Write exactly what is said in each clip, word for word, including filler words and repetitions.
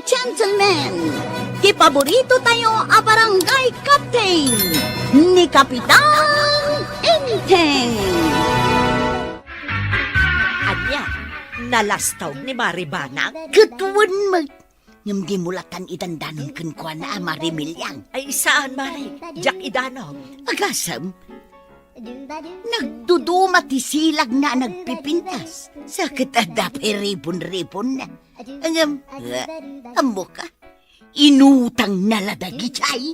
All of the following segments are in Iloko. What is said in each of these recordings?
Gentlemen, ti paborito tayo a barangay captain, ni Kapitan Enteng. Ania, nalastog ni Mari Banang? Ket wen met, ngem dimo latan idandanon kenkuana a Mari Miliang. Ay, saan, Mari? Diak idanon. Agasem, nagduduma ti silagna a nagpipintas. Sa ket adda pay ribon-ribonna. Ngem, ah, ammoka, inutangna la dagijay.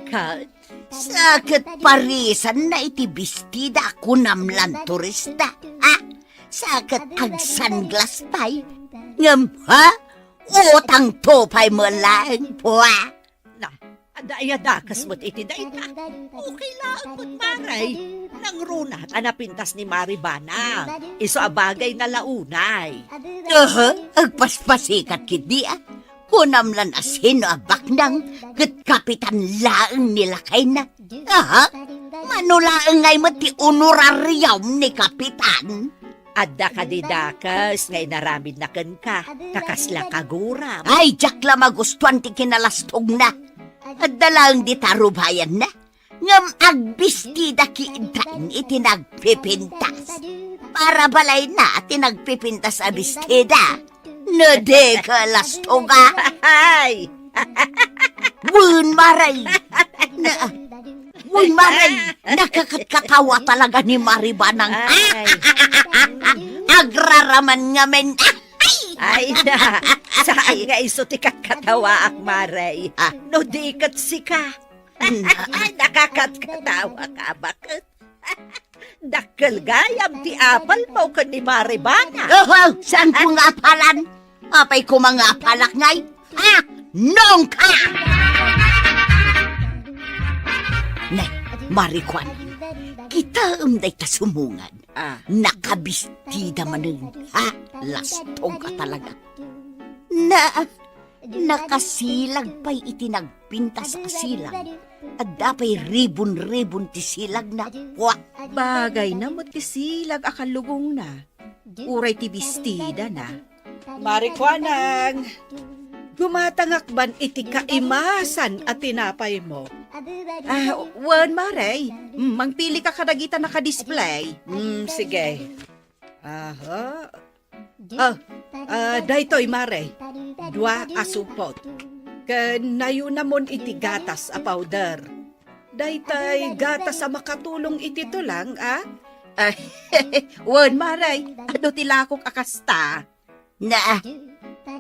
Ket, sa ket parisanna iti bestida a kunam lan turista, ha? Sa ket agsunglass pay. Ngem, ha? Utangto pay met laeng, pua. Na, adda aya dakes met iti dayta? Okay laeng met, Mari. Nangruna a napintas ni Mari Banang. Isu a bagayna la unay. Aha, agpaspasikat ketdi, a. Kunam lan a sino a baknang ket kapitan laeng ni lakayna. Aha, mano laeng ngay met ti honorarium ni kapitan? Adda kadi dakes nga inaramidna kenka, ta kasla kaguram? Ay, diak la magustuan ti kinalastogna. Adda laeng dita rubayanna. Ngem agbestida ketdin iti nagpipintas. Para balayna ti nagpipintas a bestida. No di ket lastoga. Ay! Wen, Mari! Na, wen, Mari! Nakakatkatawa talaga ni Mari Banang. Ay. Agraraman ngamin. Ay, na. Saan nga isu ti katkatawaak, Mari? Ah. No di ket sika. Ay, nakakatkatawa ka, baket. Dakkel gayam ti apalmo ken ni Mari Banang. Oho, saanko nga apalan? Apay koma nga apalak ngay? Ha? Nongka! Ne, Mari Kuan, kitaem dayta sumungan. Ah. Nakabistida manen, ha? Lastog a talaga. Na, nakasilag pay iti nagpintas a silang. Adda pay ribon-ribon ti silagna. Wa! Bagayna met ti silag a kallugongna. Uray ti bestidana. Mari Kuanang, gumatangak ban iti kaimasan a tinapaymo. Ah, wen, Mari. Mm, mangpilika kadagita nakadisplay. Mm, sige. Aha. Ah, ah, daytoy, Mari. Dua a supot. Ken nayunamon iti gatas a powder. Daytay gatas a makatulong iti tulang, a? Ah, wen, Mari. Adu ti lakok a kasta. Na,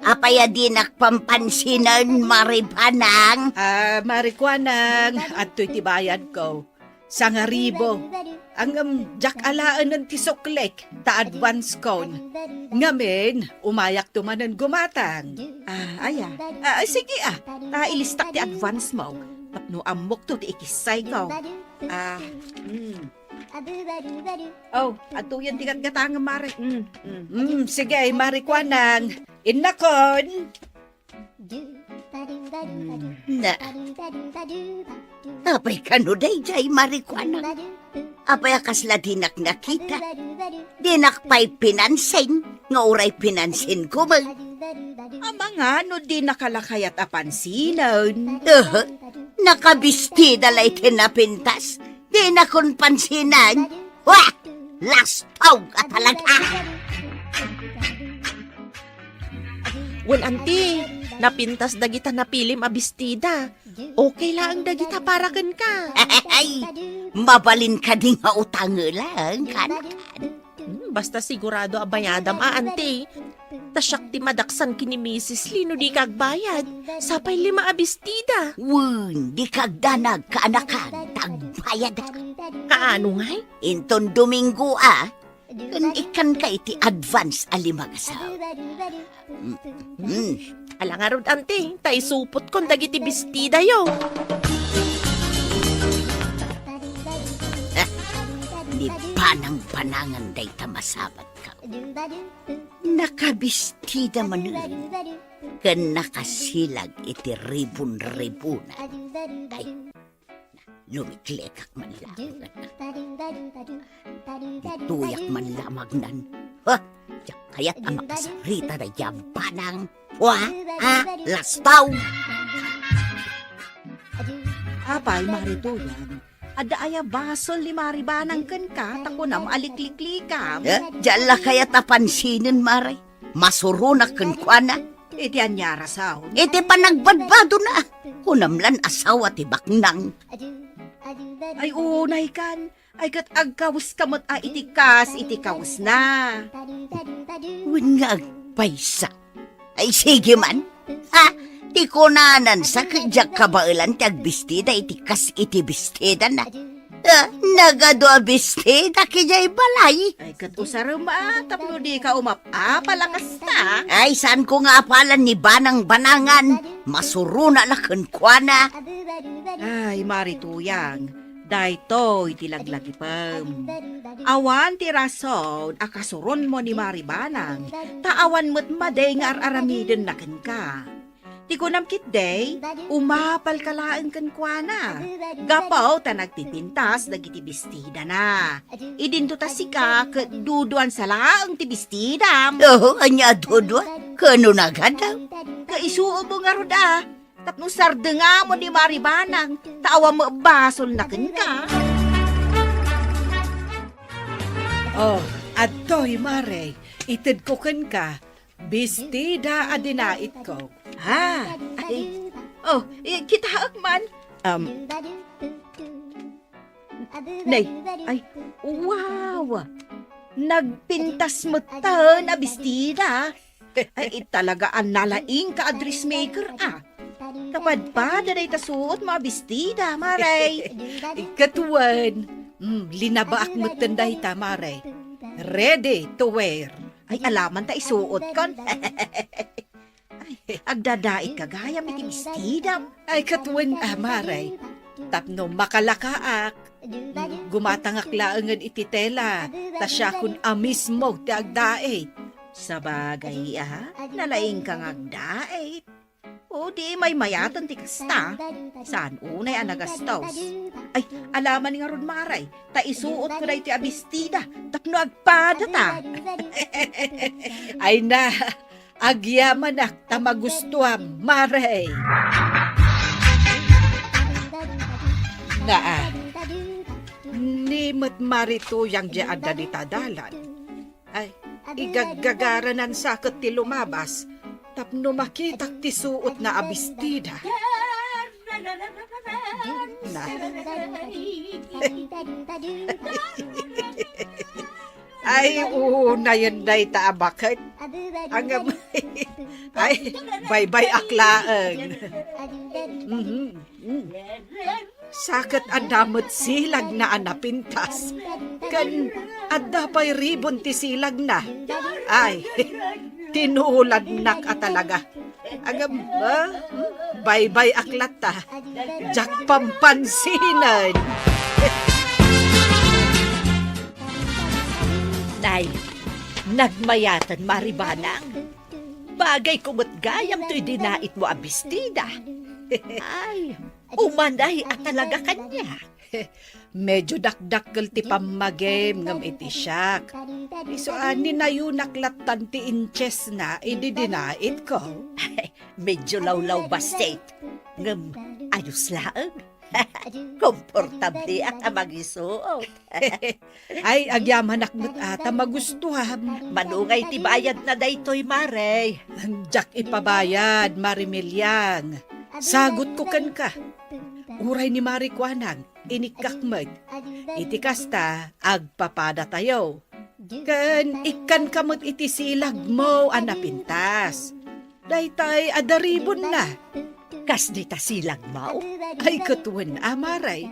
apay a dinak pampansinen, Mari Banang? Ah, Mari Kuanang, adtoy ti bayadko. Sangaribo. Ngem, diak alaenen ti suklik, ta advance kon. Ngamin, umayakto manen gumatang. Ah, aya. Ah, sige, ah. Ta ilistak ti advance mo. Tapno ammokto ti ikissayko. Ah, mm. Oh, adtoyen ti gatgatangem, Mari. Mm, mm. Mm, sige, Mari Kuanang. Innakon. Na, apay kano dayjay, Mari Kuanang? Apay a kasla dinak nakita? Dinak pay pinansin, nga uray pinansinko met. Amangan no dinaka la kayat a pansinen. Eh, nakabistida la iti napintas. Dinakon pansinen. Wah! Lastog a talaga! Wen, anti, napintas dagita napilim a bestida. Okay laeng dagita para kenka. Ay, mabalin kadi nga utangela, kanakan. Hmm, basta sigurado a bayadam a, anti. Ta siak ti madaksan ken ni Misis Lee no dika agbayad. Sapay lima a bestida. Wen, dika agdanag, kanakan, ta agbayadak. Kaano ngay? Inton Domingo a, ken ikkanka iti advance a lima nga sao. Mm, mm. Ala ngarud, anti, ta isupotkon dagiti bestidayo. Ah, ni banang-banangan dayta masabat. Nakabistida manen ken nakasilag iti ribon-ribona. Ay, lumiklikak man laeng. Ditoyak man lamagnan. Ha? Diak kayat a makasarita dayta banang. Wa, a, lastaw. Apay, Mari Tuyang, adda aya basol ni Mari Banang kenka, ta kunam a likliklikam? Eh, diak la kayat a pansinen, Mare. Masuronak kenkuana. Iti ania a rason? Iti panagbadbadona. Kunam lan asawa ti baknang. Ay, unay kan. Ay, ket agkawes ka met a iti kas iti kawesna. Wen nga agpaysa. Ay, sige man. Ha? Ti kunanan sa ket diak kabaelan ti agbistida iti kas iti bistidana. Ah, nagadu a bistida idiay balay. Ay, ket usarem a tapno dika umap-apal a kasta. Ay, saanko nga apalan ni Banang Banangan. Masurona la kenkuana. Ay, Mari Tuyang, daytoy ti laglagipem. Awan ti rason a kasuronmo ni Mari Banang, ta awan met madi nga ar-aramidenna kenka. Ti kunam ketdi, umapalka laeng kenkuana. Gapu ta nagpipintas dagiti bestidana. Idinto ta sika ket duduansa laeng ti bestidam. Oo, ania a dudua? Ken no nagadaw? Kaisuotmo ngarud a, tapno sardengamon ni Mari Banang, ta awan met basolna kenka. Oh, adtoy, Mare, itedko kenka, bestida a dinaitko. Ah, ay, oh, eh, kitaek man. Um, nay, ay, wow! Nagpintas met ta a bestida. Ay, talaga a nalaingka a dressmaker, ah. Kapadpada dayta suotmo a bestida, Mare. Ket wen, mm, linabaak metten dayta, Mare. Ready to wear. Ay, alaman ta isuotkon. Ay, agdadaitka gayam iti bestidam. Ay, ket wen, ah, Mare. Tapno makalakaak, gumatangak laengen iti tela, ta siakon a mismo ti agdait. Sabagay, ah, nalaingka nga agdait. O, di maymayaten ti kasta. Saan unay a nagastos? Ay, alaman ngarud, Mare, ta isuotko daytoy a bestida tapno agpadata. Ay na, agyamanak ta magustuam, Mare. Naa, ni met Mari Tuyang diay adda dita dalan. Ay, igagagaranansa ket ti lumabas tapno makitak ti suotna a bestida. Na. Ay, unayen dayta a baket. Ngem, ay, baybay-ak laeng. Mhm. Mm. Sa ket adda met silagna a napintas, ken adda pay ribon ti silagna. Ay, tinuladnak a talaga. Ngem, ah, hmm, baybay-ak latta. Diak pampansinen. Nay, nagmayaten, Mari Banang. Bagayko met gayam toy dinaitmo a bestida. Ay, umanay a talaga kaniak. Medyo dakdakkel ti pammagim ngem iti siak. Isu a, ninayunak lattan ti inchesna idi dinaitko. Medyo lawlawbassit, ngem ayos laeng. Komportableak a mangisuot. Ay, agyamanak met a ta magustuam. Mano ngay ti bayadna daytoy, Mare? Diak ipabayad, Mari Miliang. Sagutko kenka. Uray ni Mari Kuanang, inikkak met. Iti kasta, agpapadatayo. Ken ikkanka met iti silagmo a napintas. Daytay adda ribonna. Kas dita silagmo? Ay, ket wen a, Mare.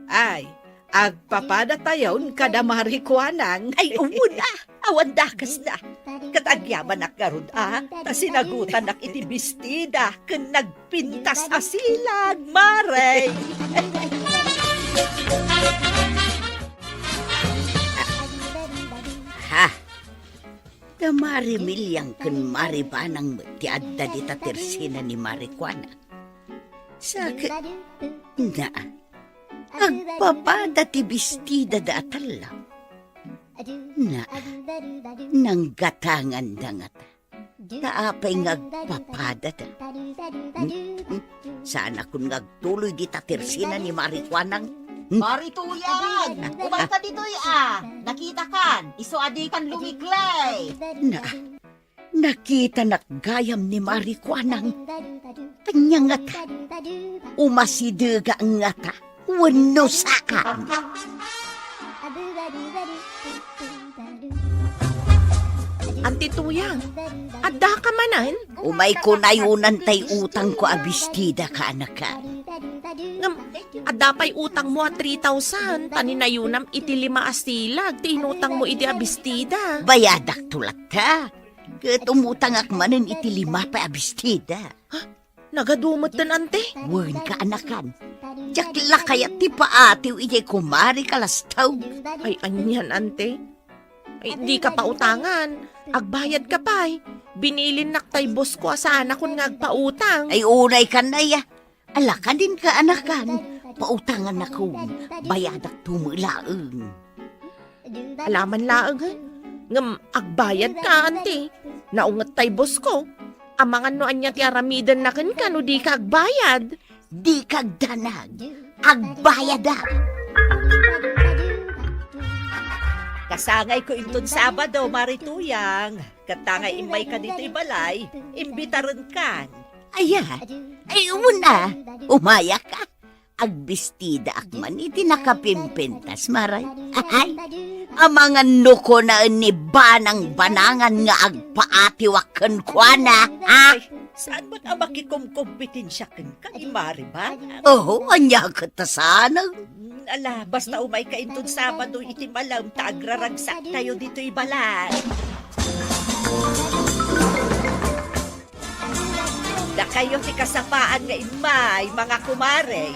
Ay, agpapadatayon kada Mari Kuanang. Ay, wen a, awan dakesna. Ket agyamanak ngarud a, ta sinagutanak iti bestida ken nagpintas a silag, Mare. Ha? Da Mari Miliang ken Mari Banang met ti adda dita tersina ni Mari Kuanang. Sa ket, na, agpapada ti bestidada a tallo. Na, nanggatanganda ngata. Ta apay nga agpapadada? Hmm? Hmm? Saanakon nga agtuloy dita tersena ni Mari Kuanang? Hmm? Mari Tuyang! Umayka ditoy a! Nakitakan, isu a dikan lumiklay! Na, nakitanak gayam ni Mari Kuanang. Ania ngata? Umasidega ngata wenno saan? Anti Tuyang, addaka manen? Umayko nayunan tay utangko a bestida, kaanakan. Ngem, adda pay utangmo a three thousand, ta ninayunam iti lima a silag ti inutangmo idi a bestida. Bayadakto latta. Ket umutangak manen iti lima pay a bestida. Nagadu metten, ante? Wen, kaanakan. Diak la kayat ti paatiw idiay kumare kalastog. Ay, anian, ante? Ay, dika pautangan. Agbayadka pay. Binilinnak tay boss ko a saanakon nga agpautang. Ay, unay kan aya. Ala kadin, kaanakan. Pautangannakon. Bayadakto met laeng. Alaman laeng, he? Ngem agbayadka, ante. Naunget tay boss ko. Amangan no ania ti aramidenna kenka no dika agbayad. Dika agdanag. Agbayadak. Kasangayko inton Sabado, Mari Tuyang. Ket ta nga immayka ditoy balay, imbitarenkan. Aya? Ay, una. Umayaka. Agbestidaak man iti nakapimpintas, Mari. Ay, amangan no kunaen ni Banang Banangan nga agpaatiwak kenkuana, ha? Ay, saan met a makikomkompetensia kenka ni Mari Banang? Oho, ania ket ta saan? Hmm, ala, basta umayka inton Sabado iti malem ta agraragsaktayo ditoy balay. Dakayo ti kasapaan nga immay, mga kumare.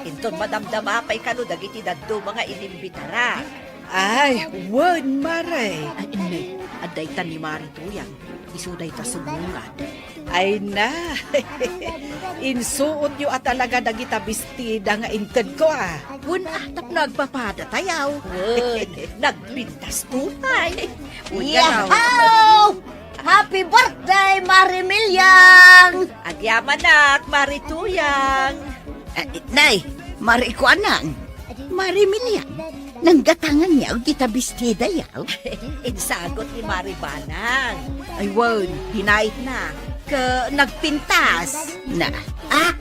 Inton madamdama pay kano dagiti dadduma nga inimbitarak. Ay, wen, Mare. Ay, inne, adda ita ni Mari Tuyang. Isu dayta sumungad. Ay na, insuotyo a talaga dagita bestida nga intedko, a. Wen, a, tapno agpapadatayaw. Wen, nagpintas to pay. Wen, Yahoo! Happy birthday, Mari Miliang! Agyamanak, Mari Tuyang! Eh, nay, Mari Kuanang, Mari Miliang, nanggatangan yaw dita bestida yaw? Insagut ni Mari Banang. Ay, wen, dinait na. Ka, nagpintas. Na, ah,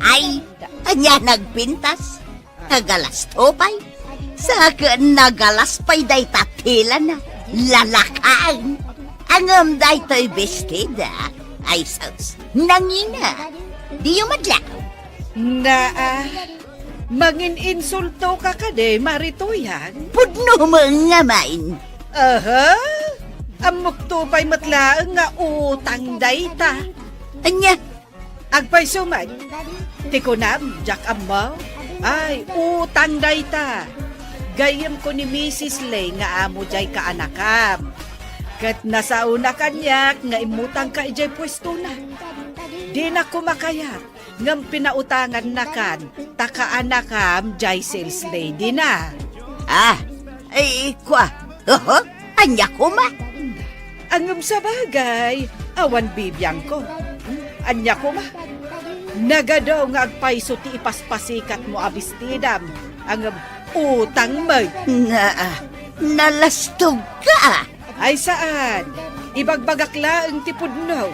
ay, ania nagpintas? Nagalas to pay. Saka nagalas pay dayta tela na. Lalakaen. Ngem daytoy bestida. Ay sus, nangina. Diyo madlaw. Naa, mangin-insulto ka kadi, Mari Tuyang? Pudno mo nga main. Aha, ammok to pay met laeng nga utang dayta. Ania? Agpayso met, ti kunam, diak ammo? Ay, utang dayta. Gayyemko ni Misis Lay nga amo diay kaanakam. Ket nasaona kaniak nga immutangka idiay puestona. Dina koma kayat, ngem pinautangannakan, ta kaanakam diay sales lady na. Ah, ay, kua. Oho, ania koma? Ngem sabagay, awan bibiangko. Ania koma? Nagadu nga agpayso ti ipaspasikatmo a bestidam, ngem utang met. Naa, nalastogka. Ay saan, ibagbagak laeng ti pudno.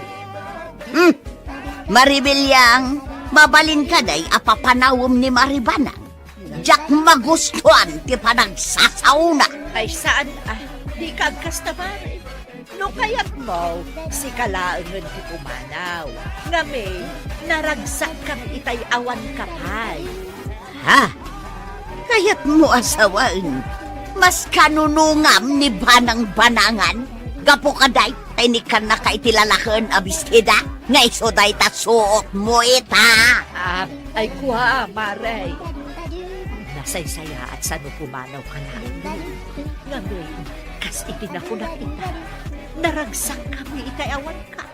Hmm. Mari Miliang, mabalin kadi a papanawem ni Mari Banang? Diak magustuan ti panagsasaona. Ay, saan a? Dika agkasta, Mari. No kayatmo, sika laengen ti pumanaw. Ngem, naragsakkami itay awanka pay. Ha? Kayatmo a sawen? Maskano nungam ni Banang Banangan? Gapu kadi, ta inikkannaka iti lalaken a bestida, nga isu dayta suotmo ita. Ah, ay kua, Mare. Nasaysayaat sano pumanaw ka laeng. Ngem, kas iti nakunak ita, naragsakkami itay awanka.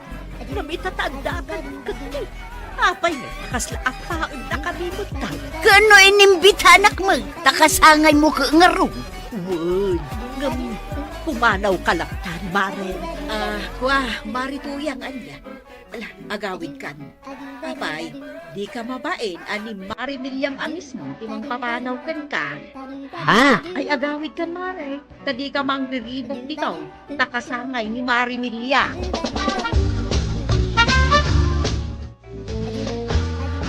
Ngem ita ta addakan ket ti, apay nga kasla a paegdakami met ta? Ken no inimbitanak met, ta kasangaymo ket ngarud? Wen, ngem Pumanaw ka latta, Mare. Ah, kua, Mare Tuyang, ania? Ala, agawidkan. Apay, dika mabain a ni Mare Miriam a mismo ti mangpapanaw kenka. Ha? Ay, agawidkan, Mare. Ta dika mangriribuk ditoy, ta kasangay ni Mare Miriam.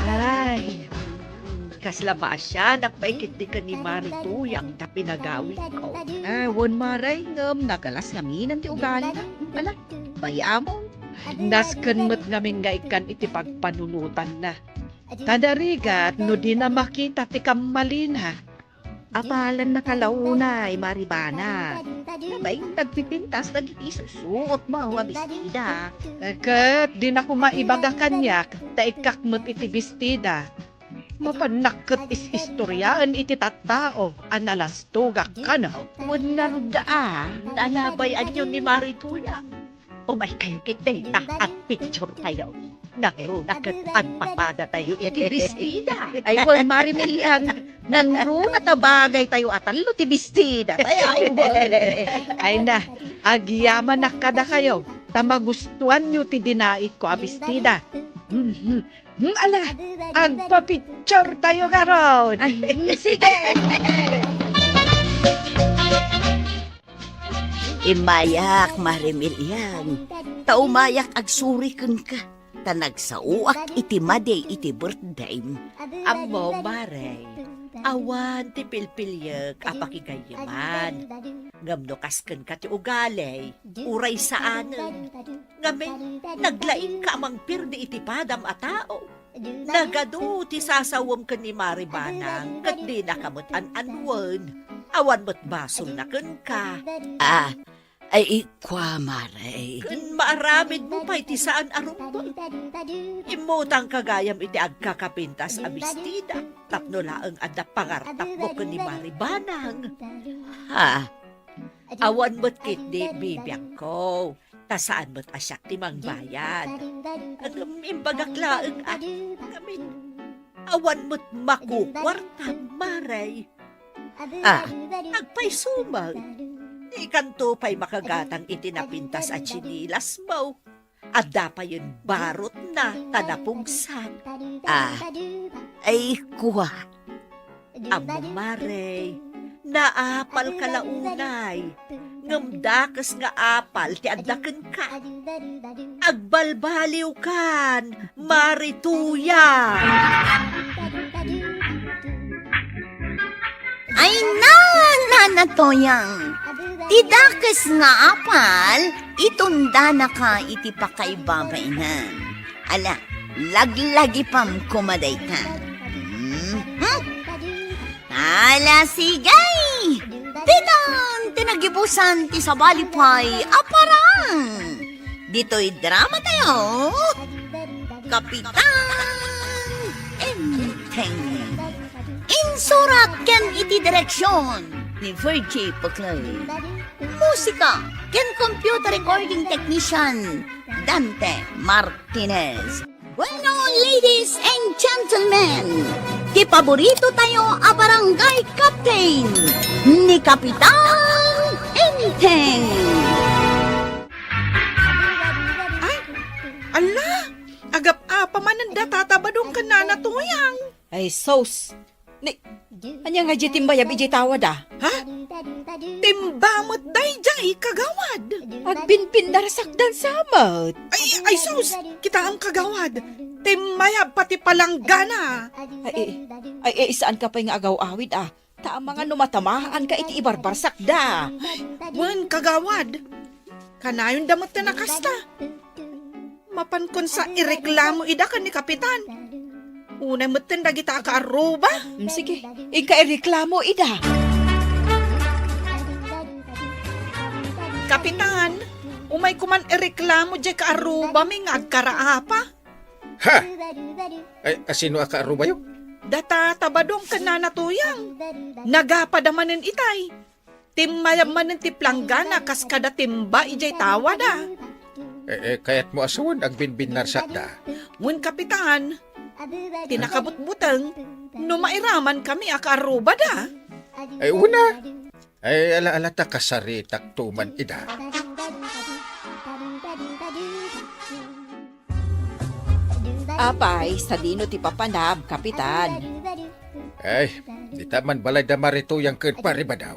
Ay, kasla maasianak pay ketdi ken ni Mare Tuyang ta pinagawidko. Ah, wen, Mare, ngem nagalas ngamin ti ugalina. Ala, bay-amon. Nasken met ngamin nga ikkan iti pagpanunotanna. Ta narigat no dina makita ti kammalina. Apalan nakalaunay, Mare Banag. Nabay, nagpipintas dagiti susuotmo a bestida. Ket dina koma ibaga kaniak, ta ikkak met iti bestida. Mapannak ket is-istoriaen iti tattao a nalastogak kano. Wen ngarud a, ta nabay-anyo ni Mare Tuyang. Umaykayo ketdi ta agpicturetayo. Ngarud a ket agpapadatayo iti bestida. Ay, wen, Mare Miriam, ngarud a ta bagaytayo a tallo ti bestida. Ay, ay, wen. Ay na, agyamanak kadakayo, ta magustuanyo ti dinaitko a bestida. Mhm. Hmm, ala, agpapicturetayo ngarud. Ay, sige. Immayak, Mare Miriam, ta umayak agsuri kenka, ta nagsaoak iti madi iti birthdayem. Ammom, Mare, awan ti pilpiliek a pakigayyeman. Ngem no kas kenka ti ugali, uray saanen. Ngamin, naglaingka a mangpirdi iti padam a tao. Nagadu ti sasawem ken ni Mare Banang, ket dinaka met an-anuen. Awan met basolna kenka. Ah, ay, kua, Mare. Ken maaramidmo pay ti saan a rumbeng. Immutangka gayam iti agkakapintas a bestida, tapno laeng adda pangartapmo ken ni Mare Banang. Ha? Awan met ketdi bibiangko, ta saan met a siak ti mangbayad. Ngem imbagak laeng a, ngamin, awan met makukuartam, Mare. Ah. Agpayso met. Ikanto pay makagatang iti napintas a tsinilasmo. Adda payen barutna ta napugsak. Ah, ay, kua. Ammom, Mare, naapalka la unay, ngem dakes nga apal ti adda kenka. Agbalbaliwkan, Mare Tuyang! Ay na, Nana Tuyang! Ti dakes nga apal, itundanaka iti pakaibabainan. Ala, laglagipam koma dayta. Mhm. Ala, sige! Ditan ti nagibusan ti sabali pay a parang. Ditoy drama tayo, Kapitan Enteng. Insurat ken iti direksyon ni Virgie Puclay. Musika ken computer recording technician, Dante Martinez. Bueno, ladies and gentlemen, ti paborito tayo a barangay captain, ni Kapitan Enteng. Ay, ala, agap-apa manen da Tata Badong ken Nana Tuyang. Ay, sus! Ni, ania nga diay timbayab idiay tawad, a? Ha? Timba met daydiay, kagawad. Agbinbinnarsak da sa met. Ay, ay, sus! Kitaem, kagawad. Timbayab pati palanggana. Ay, ay, ay, ay, saanka pay nga agaw-awid, a? Ta amangan no matamaanka iti ibarbarsak da. Wen, kagawad. Kanayon da met ti nakasta. Mapankon sa ireklamo ida ken ni Kapitan. Unay metten dagita a kaarruba. Mm, sige, inka ireklamo ida. Kapitan, umay koman ireklamo diay kaarrubami nga agkaraapa. Ha? Ay, asino a kaarrubayo? Data Tabadong ken Nana Tuyang. Nagapa da manen itay. Timmayab manen ti planggana kas kada timba idiay tawada. Eh, eh, kayatmo a sawen agbinbinnarsakda? Wen, Kapitan, ti nakabutbuteng no mairamankami a kaarrubada. Ay, una, Ay, ala-ala ta kasaritak tuman ida. Apay, sadino ti papanam, Kapitan? Ay, dita man balay da Mari Tuyang ken Pari Badaw.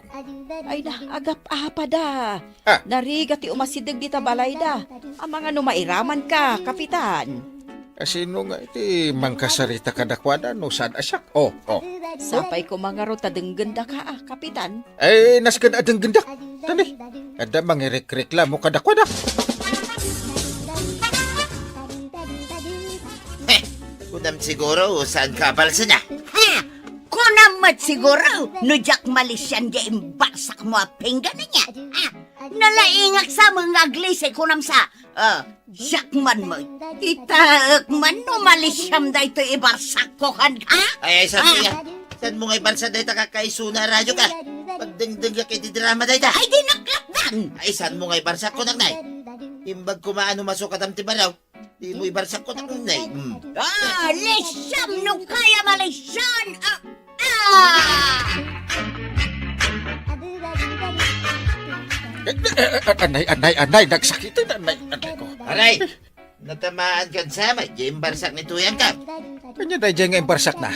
Ay na, agap-apa da. Ah. Narigat ti umasideg dita balay da. Amangan no mairaman ka, Kapitan. Asino nga iti mangkasarita kadakuada no saan a siak? Oh, oh. Sapay ko mangarud ta denggenda ka, ah, Kapitan. Ay, nasken a denggendak. Tani, adda mangirekreklamo kadakuada. Heh, kunam siguro, saan ka balsana? Ha? Kunam met siguro, no diak malisian diay imbarsak mo a pinggan ania? Ha? Nalaingak sa nga aglisi, kunam sa. Ah, siak man met. Itaek man no malisiam daytoy ibarsakko kenka? Ay, ay, saan mo Ah. nga? Saan mo nga ibarsak dayta kakaisuna a radyo ka? Pagdengdeng ka iti drama dayta. Ay, di naklatdan! Ay, saan mo nga ibarsakko, Nay? Imbag kumaano masukatam ti baraw? Di mo ibarsakko, Nay. Hmm. Ah, lisiam no kaya malisian! Ah! Ah! Eh, eh, eh, anay, anay, anay, nagsakit, anay, anay ko. Aray! Natamaan kan sa may, di imbarsak ni Tuyang ka. Kanya dayjay nga imbarsakna.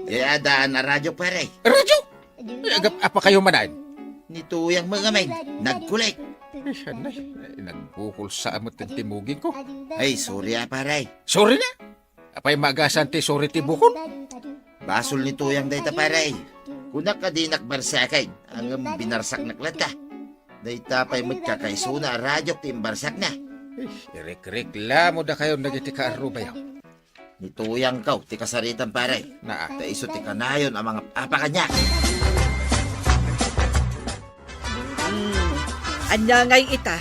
Kaya daan a radyo, pare. Radyo? Eh, agap-, apa kayo manan? Ni Tuyang mo nga may, nagkulik. Eh, anay, eh, nagbukol sa amot ng timugin ko. Ay, sorry, ah, pare. Sorry na? Apay magasan ti suri ti bukol? Basol ni Tuyang dayta, pare. Kunak a dinak barsaken, ngem binarsaknak latta. Dayta pay met kakaisuna a radyok ti imbarsakna. Eh, irekreklamo dakayo dagiti kaarrubayo. Ni Tuyangko ti kasaritan, pare. Naa. Ta isu ti kanayon a mangap-apa kaniak. Hmm, ania ngay ita?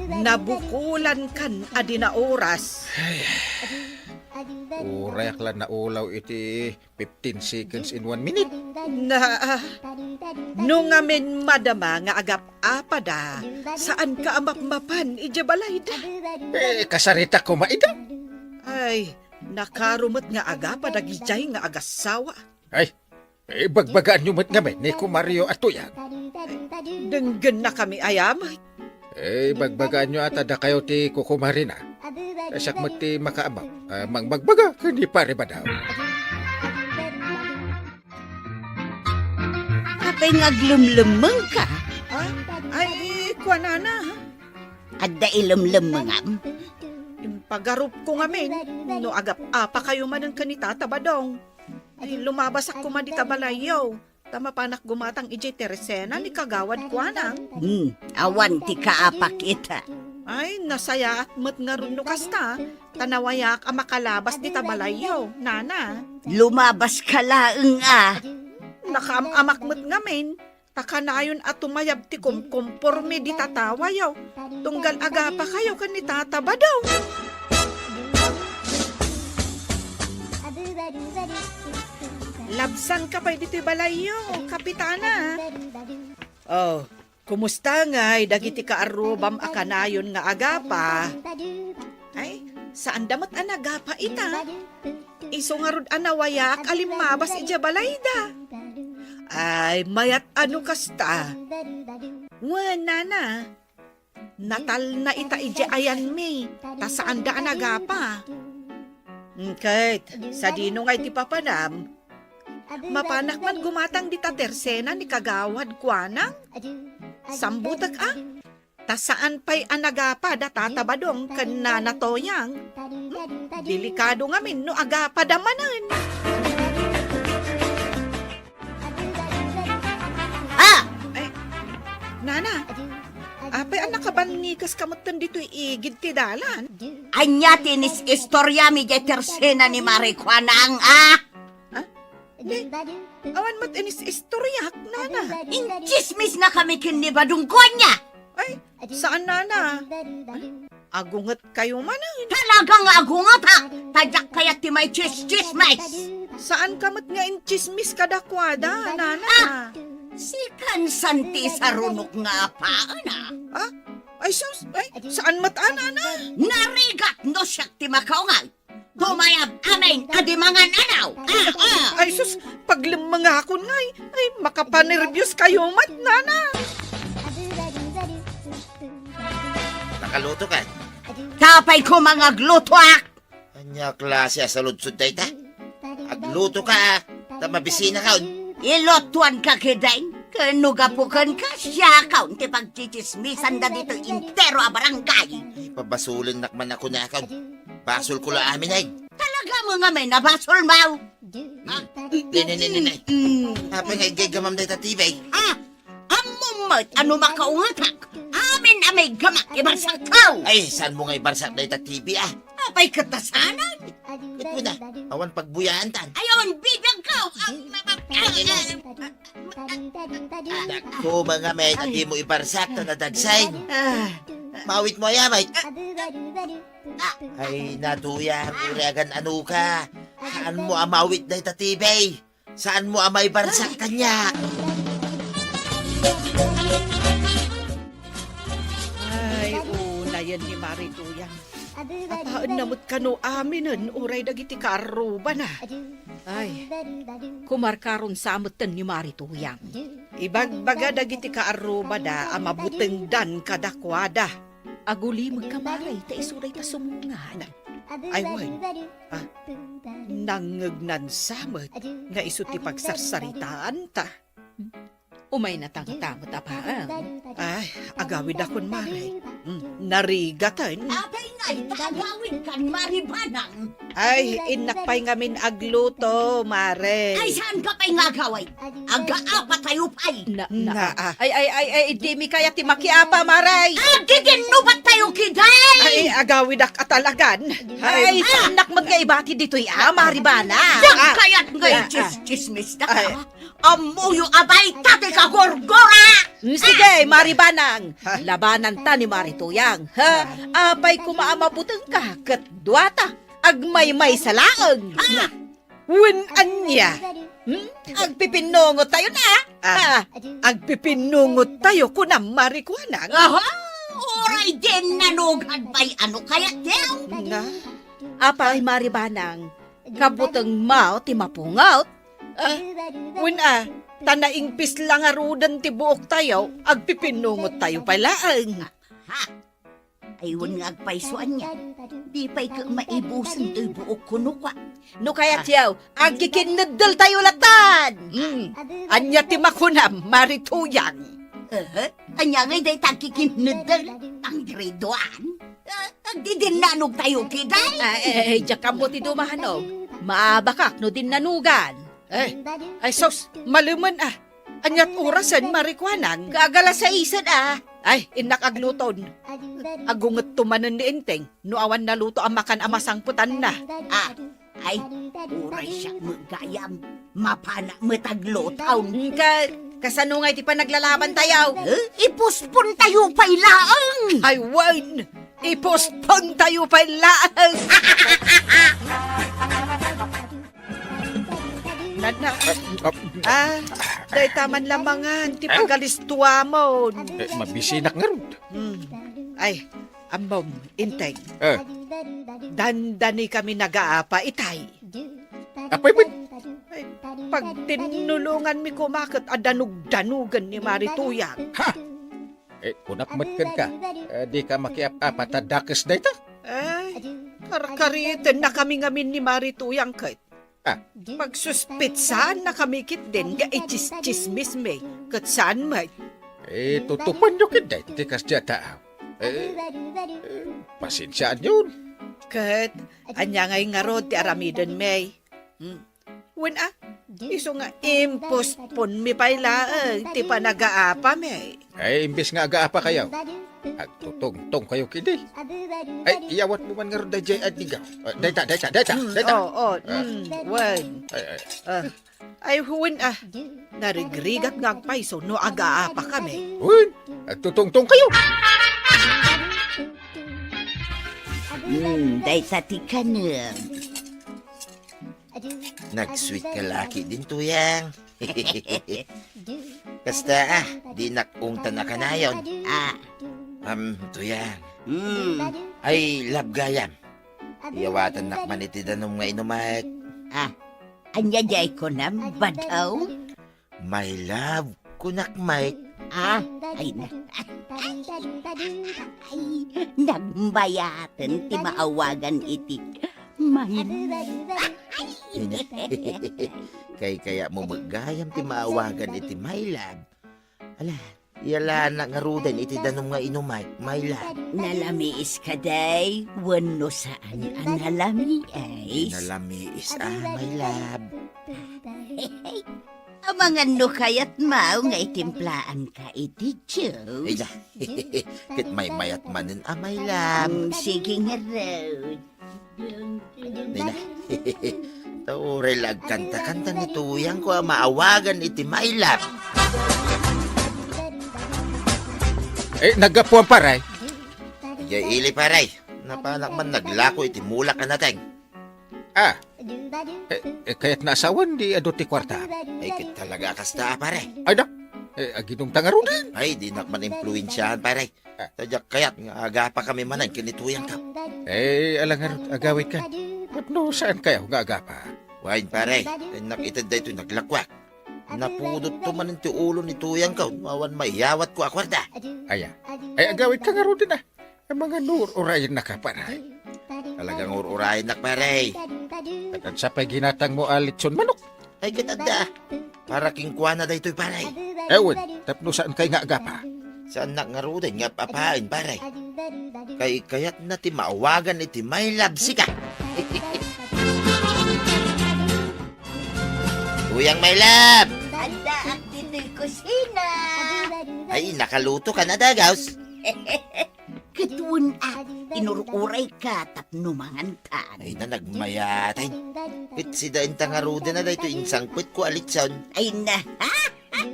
Nabukulankan a di naoras. Ay, urayak la naulaw iti fifteen seconds in one minute. Na, ah, no ngamin madama nga agap-apada, saanka a mapmapan idiay balayda? Eh, kasarita koma ida. Ay, nakaro met nga agapa dagidiay nga agassawa. Ay, eh, bagbagaanyo met ngamin ni Kumario a Tuyang. Denggennakami aya met. Eh, bagbagaanyo ata dakayo ti kukumarina. Ta siak met ti makaammo a mangbagbaga ken ni Pare Badaw. Apay nga aglemlemmengka? Ah? Ay, kuanana. Adda ilemlemmengam? Impagarupko ngamin, no agap-apa kayo manen ken ni Tata Badong. Ay, lumabasak koma dita balayyo. Ta mapanak gumatang idiay tersena ni Kagawad Kuanang. Hmm, awan ti kaapak ita. Ay, nasayaat met ngarud no kasta, ta nawayaak a makalabas dita balayyo, nana. Lumabaska laeng a. Nakaam-amak met ngamin, ta kanayon a tumayab ti kumkumpormi dita tawayo, tunggal agapa kayo ken ni Tata Badong. Labsanka pay ditoy balayyo, Kapitana. Oh, kumusta ngay dagiti kaarrubam a kanayon nga agapa? Ay, saanda met a nagapa ita. Isu ngarud a nawayaak a limmabas idiay balayda. Ay, mayat a no kasta. Wen, nana, natalna ita idiay ayanmi, ta saanda a nagapa. Ket, sadino ngay ti papanam? Mapanak man gumatang dita tersena ni Kagawad Kuanang? Sambutek a, ta saan pay a nagapa da Tata Badong ken Nana Toyang. Hmm, delikado ngamin no agapa da manen. Ah! Ay, nana, apay a nakabannikes ka metten ditoy igid ti dalan? Ania ti inis-istoriam idiay tersena ni Mari Kuanang, ah? Ah? Ni, awan met inis-istoriak, nana. Intsismis na kami ken ni Badong, kuanya. Ay, saan, nana? Agunget kayo manen. Talaga nga agunget, ha? Ta diak kayat ti maitsismis. Saan ka met nga intsismis kadakuada, nana? Ah, sikan san ti sarunok nga apaen, ah. Ah? Ay, sus, ay, saan met, ah, nana? Narigat no siak ti makaungay. Tumayab amin a di mangan-anaw. Ah, ah. Ay, sus, paglemmengakon ngay. Ay, makapanerbios kayo met, nana. Nakaluto ka? Tapay ko mangagluto, ah. Ania klase a saludsod dayta? Agluto ka, ta mabisina ka. Ilutuan ka, kideng. Ken no gapu kenka, siakon ti pagtsitsismisan dagitoy entero a barangay. Ay, pabasolennak man a kunakon. Basol ko la amin, ay. Talaga mo nga may nabasol, Mau? Hmm. Ne, ne, ne, ne, ne. Mm. Apay nga igaygamam dayta T V? Ah, ammom met a no makaungetak, amin a maiggamak ibarsak ko. Ay, saan mo nga ibarsak dayta T V, ah? Apay ket ta saanen? Ket mo na, awan pagbuyaantan. Ay, awan bibiag ko. Ang mabag-, Dako, mga met, a di mo ibarsak ta nadagsen. Ah. Mawit mo, ay, met. Ay, natuyang, uray agan-ano ka. Saan mo a mawit dayta T V? Saan mo a maibarsak kaniak? Ay, unayen ni Mari Tuyang. Ataenna met kano aminen uray dagiti kaarrubana. Ay, kumarkaron sa metten ni Mari Tuyang. Ibagbaga dagiti kaarrubada a mabutengdan kadakuada. Agulimekka, Mari, ta isu dayta sumungad. Ay, wen. Ah, nangngegnan sa met nga isu ti pagsarsaritaanta. Umaynatan ta met a paang. Ay, agawidakon, Mari. Mm, narigaten. Apay nga ita agawidkan, Mari Banang? Ay, innak pay ngamin agluto, Mari. Ay, saanka pay nga agawid? Agaapatayo pay. Na, na, Na, ah. Ay, ay, ay, ay, dimi kayat ti makiapa, Mari. Agiginnubattayo, kideng! Ay, agawidak a talagan. Ay, Ay, ah. saannak met nga ibati ditoy, ah, Mari Banang. Diak Ah. kayat nga Ah, ah. ichis-chismisda, Ay. ah. Ammoyo a dayta ti kagurgura! Mm, sige, Mari Banang. Ha? Labananta ni Mari Tuyang, ha? Apay koma a mabutengka ket duata, agmaymaysa laeng. Ha? Wen ania? Hmm? Agpipinnungottayo na? Ah, Ah. agpipinnungottayo, kunam, Mari Kuanang? Aha! Uray dinnanugad pay, ano kayat, Teo? Na? Apay, Mari Banang, kabutengmo ti mapungot? Ah, wen a, ta naingpis la ngaruden ti buoktayo, agpipinnungottayo pay laeng. Ha? Ay, wen nga agpayso ania, di pay ket maibusen toy buok kuno kua. No kayat, Teo, agkikinneddeltayo latan. Hmm. Ania ti makunam, Mari Tuyang? Eh, ania ngay dayta agkikinneddel? Pang grade one? Ah, agdidinnanogtayo, kideng? Ah, eh, eh, diak ammo ti dumahanog. Maabakak no dinnanugan. Eh, ay sus, malemen a. Aniat orasen, Mari Kuanang? Kagala saisen a. Ay, innak agluton. Agungetto manen ni Enteng no awan naluto a makan a masangpetanna. Ah, ay, uray siak met gayam. Mapana met agluton. Ka-, kasano ngay ti panaglalabantayo? Eh? Ipospontayo pay laeng. Ay, wen. Ipospontayo pay laeng. Nana, Ah, ah, dayta man la mangan ti pagalistuamon. Eh, mabisinak ngarud. Hmm. Ay, ammom, Enteng. Eh. Dandani kami nagaapa itay. Apay met? Ay, pagtinnulonganmi koma ket a danugdanugen ni Mari Tuyang. Ha? Eh, kunak met kenka, eh, dika makiap-apa ta dakes dayta? Ay, karkaritennakami ngamin ni Mari Tuyang ket. Ah. Pagsuspetsaannakami ketdin nga ichis-chismismi, ket saan met. Eh, tutupanyo ketdi ti kasdiay a tao. Eh, eh, pasensiaanyon. Ket, ania ngay ngarud ti aramidenmi? Hmm. Wen a, isu nga imposponmi pay laeng ti panagaapami. Ay, imbes nga agaapakayo, agtutungtongkayo ketdi. Ay, iyawatmo man ngarud daydiay adinggaw. Ah, dayta, dayta, dayta, Hmm, dayta. Oo, oo, Ah. hmm, wen. Ay, ay. Ah, ay, wen a, narigrigat nga agpayso no agaapakami. Wen, agtutungtongkayo. Hmm, dayta ti kanem. Nag-sweet ka la ketdin, Tuyang. Kasta, ah, dinak ungtan a kanayon. Ah. Am, Tuyang. Hmm. Ay, love gayam. Iyawatannak man iti danum nga inumek. Ah, ania diay kunam, Badong? My love, kunak, Mike. Ah, ay na. Ay, nagmayaten ti maawagan iti my love. Ay, na. Kay kayat mo met gayam ti maawagan iti my love. Ala, iyalanak ngaruden iti danum nga inumek, my love. Nalamiis ka, day, wenno saan a nalamiis? Nalamiis, ah, my love. Amangan no kayat mo nga itimplaanka iti juice. Ay, na. Ket maymayat manen a, my love. Mm, sige ngarud. Nina, ta uray la agkanta-kanta ni Tuyangko a maawagan iti my love. Eh, naggapuan, pare? Idiay ili, pare. Napanak man naglako iti mulak a nateng. Ah. Eh, eh, kayat na asawan di adu ti kuarta. Ay, ket talaga a kasta, pare. Ay, da. Eh, aginumta ngaruden. Ay, dinak man impluensiahan, pare. Ah. Ta diak kayat nga agapakami manen ken ni Tuyangko. Eh, ala ngarud, agawidkan. Tapno saan kayo nga agapa? Wen, pare, innak ited daytoy naglakuak. Napudot to manen ti ulo ni Tuyangko, awan maiyawatko a kuarta. Aya. Ay, agawidka ngaruden, ah. Amangan no ur-urayennaka, pare. Talagang ur-urayennak, pare. Ket ania pay ginatangmo a litson manok? Ay, ket adda. Para kenkuana daytoy, pare. Ewen, tapno saan kay nga agapa? Saannak ngaruden nga ap-apaen, pare. Kay kayatna ti maawagan iti my love sika. Tuyang, my love! Addaak ditoy kusina. Ay, nakaluto ka na, dagaws. Ket wen a, inur-urayka tapno mangantan. Ay, na nagmayat, ay. Ket sida inta ngaruden a daytoy insangpetko a litson. Ay na, ha?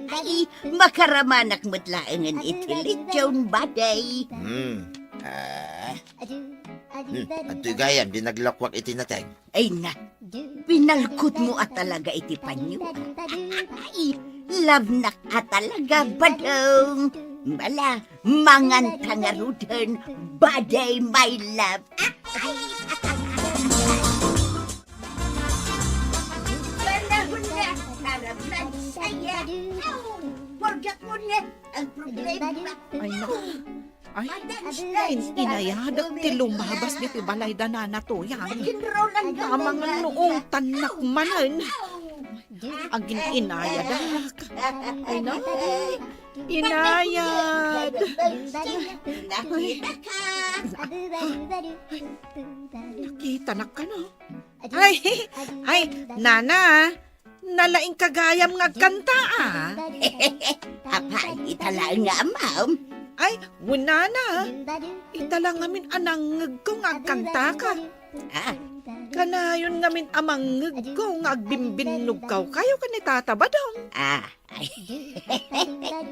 Ay, makaramanak met laengen iti litson, baday. Hmm. Ah. Hmm. Adtoy gayam, di naglakuak iti nateng. Ay na, pinalkutmo a talaga iti panyo. Ay, love nak a talaga, Badong. Bala, manganta ngaruden, baday, my love. Panahon na para magsaya. Aw, forget mo na ang problema. Ay, naku. Ay, in-, inayadek ti lumabas ditoy balay da Nana Tuyang. Amangan no ungtannak manen. Agin-inayadak. Ay, na. Inayad. Ay. Nakitanak kano? Ay, ay, Nana. Nalaingka gayam nga agkanta, a. Apay, ita laeng nga ammom? Ay, wen, Nana. Ita la ngamin a nangngegko nga agkantaka. Ah. Kanayon ngamin a mangngegko nga agbimbinnogkaw kayo ken ni Tata Badong. Ah, ay.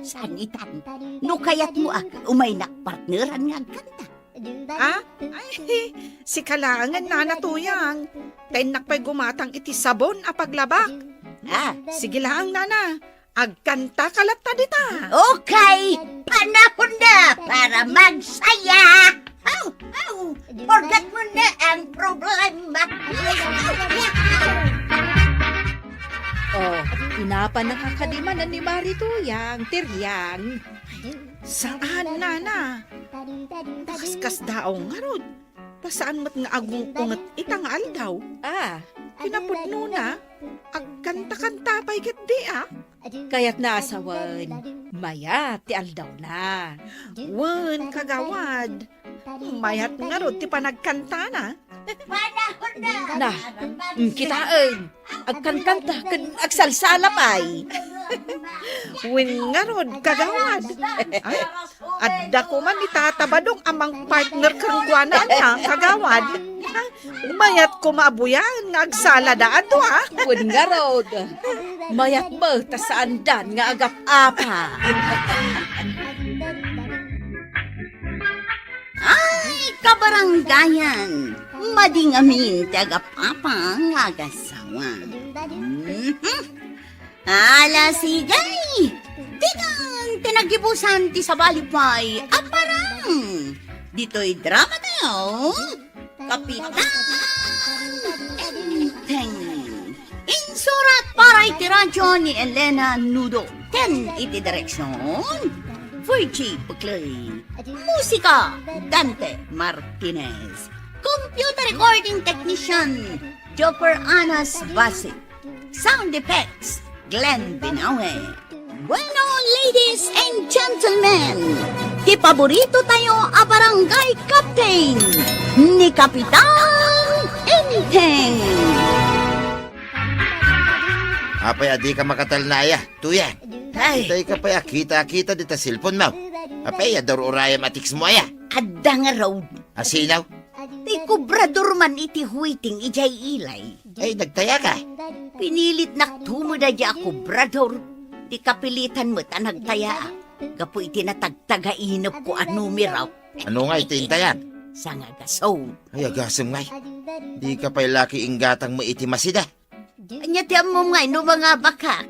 Saan itan? No kayatmo a, umaynak partneran nga agkanta. Ah? Ay, sika laengen, Nana Tuyang. Ta innak pay gumatang iti sabon a paglabak. Ah. Sige laeng, Nana. Agkantaka latta dita. Okay, panahon na para magsaya. Aw, aw, forget mo na ang problema. Oh, inapa nakakadiman ni Mari Tuyang, Tiryang. Saan, Nana? Nakaskasdaaw ngarud. Ta saan met nga agung-unget ita nga aldaw. Ah. Kinapudnona, agkanta-kanta pay ketdi, a. Kayatna a sawen, mayat ti aldawna. Wen, kagawad. Mayat ngarud ti panagkantana. Na, mm, kitaen. Agkankanta ken agsalsala pay. Wen ngarud, kagawad. Ay, adda koma ni Tata Badong a mangpartner kenkuana, ania, kagawad. Mayat koma a buyaen nga agsalada adu, a. Wen ngarud. Mayat met ta saandan nga agap-apa. Ay, kabaranggayan! Madi ngamin ti agap-apa nga agasawa. Mhm. Ala, sige! Ditan ti naggibusan ti sabali pay a parang ditoy drama tayo. Kapitan Enteng. Insurat para iti radyo ni Elena Nudo. Ken iti direksyon, Virgie Buclay. Musika, Dante Martinez. Computer recording technician, Jopper Anas Basi. Sound effects, Glenn Binawe. Bueno, ladies and gentlemen, ti paborito tayo a barangay captain, ni Kapitan Enteng. Apay a dika makatalna aya, Tuyang? Ay. Itay ka pay a kita-kita dita cellphone mo. Apay a dur-urayam a text mo aya? Adda ngarud. Asinaw? Ti kobrador man iti huiting idiay ilay. Ay, nagtaya ka. Pinilitnak tumud a di a kobrador. Ti kapilitan met a nagtaya, a. Gapu iti natagtagainepko a numero. Ano nga iti intayan? Sanga gasol. Ay, agasem ngay. Di ka pay laki inggatang mo iti masida. Anya ti ammom ngay no mangabakak?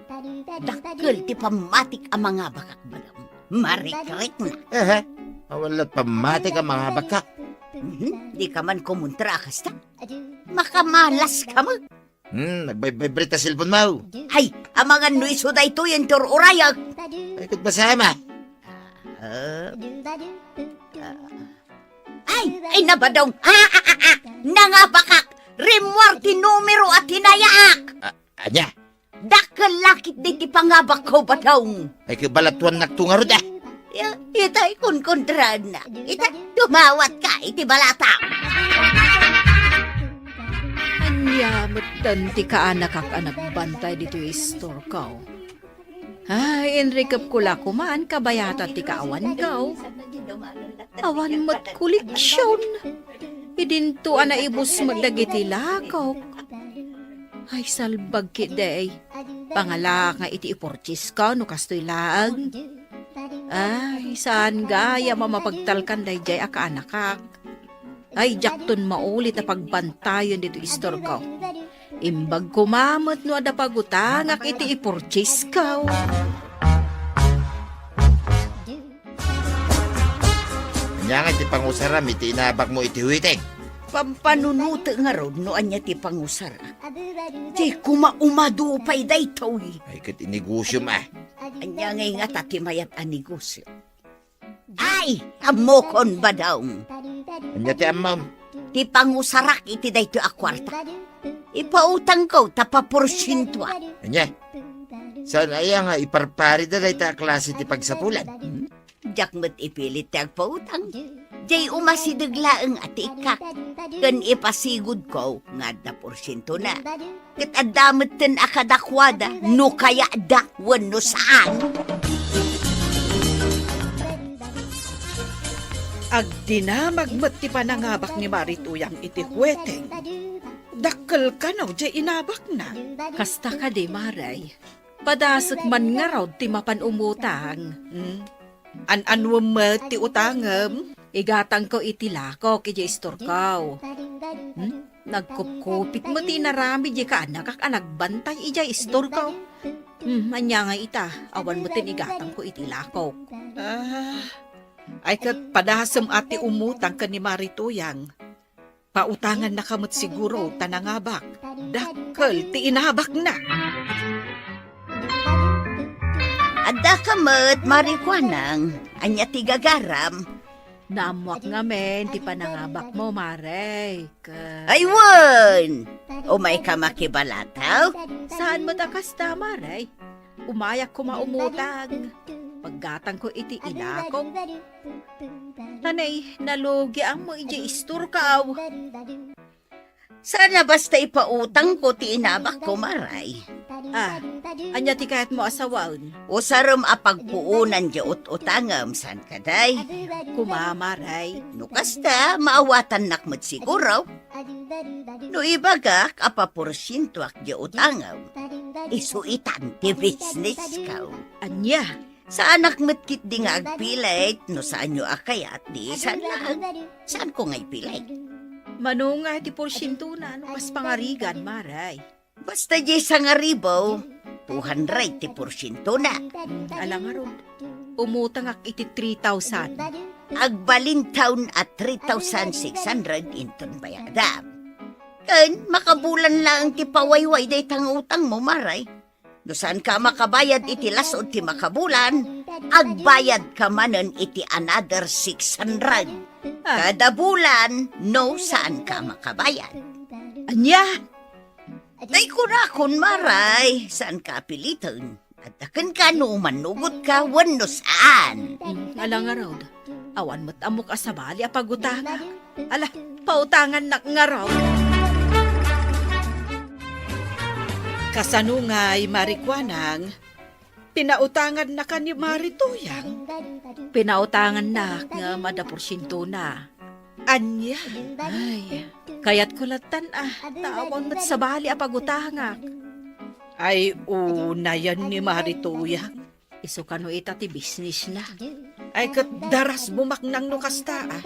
Dakkel ti pammatik a mangabakak, badam. Marikrikna. Ehe, awan lat pammatik a mangabakak. Mhm, di ka man kumontra a kasta. Makamalas ka mo. Hmm, nagvibrate ta cellphone mo. Ay, amangan no isu daytoy a ur-urayak. Ay, ket basem a. Ah. Ay, ay, nabadong. Ah, ah, ah, ah. Nangabakak. Rimmuar ti numero a tinayaak. Ah, anya? Dakkel lakit di ti pangabakko, badong. Ay, kabalatuannak to ngarud, ah. Ya, itay kunkundrana. Ita, dumawat ka iti balata. Ania metten ti kaanakak a nagbantay ditoy istorko. Ay, inrikepko la koman kabayatan ti kaawanko. Awan met koleksion. Idinto a naibusmeg dagiti lakok. Ay, salbag ketdi. Pangalaak nga iti ipurtisko no kastoy laeng. Ay, saan gayam a mapagtalkan daydiay a kaanakak. Ay, diakton maulit a pagbantayon ditoy istorko. Imbag koma met no adda pagutangak iti ipurtisko. Ania nga iti pangusaram iti inabakmo iti huiting? Pampanunotek ngarud no ania ti pangusarak. Di koma umadu pay daytoy. Ay, ket inegosiom a. Ania nga ingata ti mayat a negosio? Ay, ammokon, badong. Ania ti ammom? Ti pangusarak iti daytoy a kuarta. Ipautangko ta paporsientoak. Ania? Saan aya nga iparparida dayta a klase ti pagsapulan? Hmm? Diak met ipilit ti agpautang. Diay umasideg laeng a ti ikkak. Ken ipasigudko nga adda porsientona. Ket adda metten a kadakuada no kayatda wenno saan. Agdinamag met ti panangabak ni Mari Tuyang iti hueteng. Dakkel kano diay inabakna. Kasta kadi, Mari. Padasek man ngarud ti mapan umutang. Hmm? An-anuem met ti utangem? Igatangko iti lakok idiay istorko. Hmm? Nagkupkupit met ti inaramid diay kaanakak a nagbantay idiay istorko. Hmm, ania nga ita, awan met ti igatangko iti lakok. Ah, ay ket padasem a ti umutang ken ni Mari Tuyang. Pautangannaka met siguro ta nangabak. Dakkel ti inabakna. Addaka met, Mari Kuanang. Ania ti gagaram? Naammoak ngamin ti panangabakmo, Mari. Ka- Ay, wen! Umayka makibalataw? Saan met a kasta, Mari? Umayak koma umutang. Paggatangko iti ilakok. Tanay, nalugi ammo idiay istorko. Saan a basta ipautangko ti inabakko, Mari. Ah, ania ti kayatmo a sawen? Usarem a pagpuonan diay ut-utangem, saan kadi? Koma, Mari. No kasta, maawatannak met siguro. No ibagak a paporsientoak diay utangem, isu itan ti businessko. Ania? Saanak met ketdi nga agpilit, no saanyo a kayat, di saan laeng. Saanko nga ipilit. Mano nga ti porsientona no kas pangarigan, Mari? Basta diay sangaribu, two hundred ti porsientona. Hmm, ala ngarud. Umutangak iti three thousand. Agbalintaon a three thousand six hundred inton bayadam. Ken makabulan laeng ti pawayway dayta nga utangmo, Mare. No saanka makabayad iti las-ud ti makabulan, agbayadka manen iti another six hundred. Ah. Kada bulan, no saanka makabayad. Ania? Tay kunakon, Mare, saanka a piliten. Adda kenka no manugotka wenno saan. Hmm, ala ngarud. Awan met ammok a sabali a pagutangak. Ala, pautangannak ngarud. Kasano ngay, Mare Kuanang, pinautangannaka ni Mare Tuyang? Pinautangannak ngem adda porsientona. Ania? Ay, kayatko lattan a, ta awan met sabali a pagutangak. Ay, unayen ni Mare Tuyang. Isu kano ita ti businessna. Ay, ket darasbumaknang no kasta, a.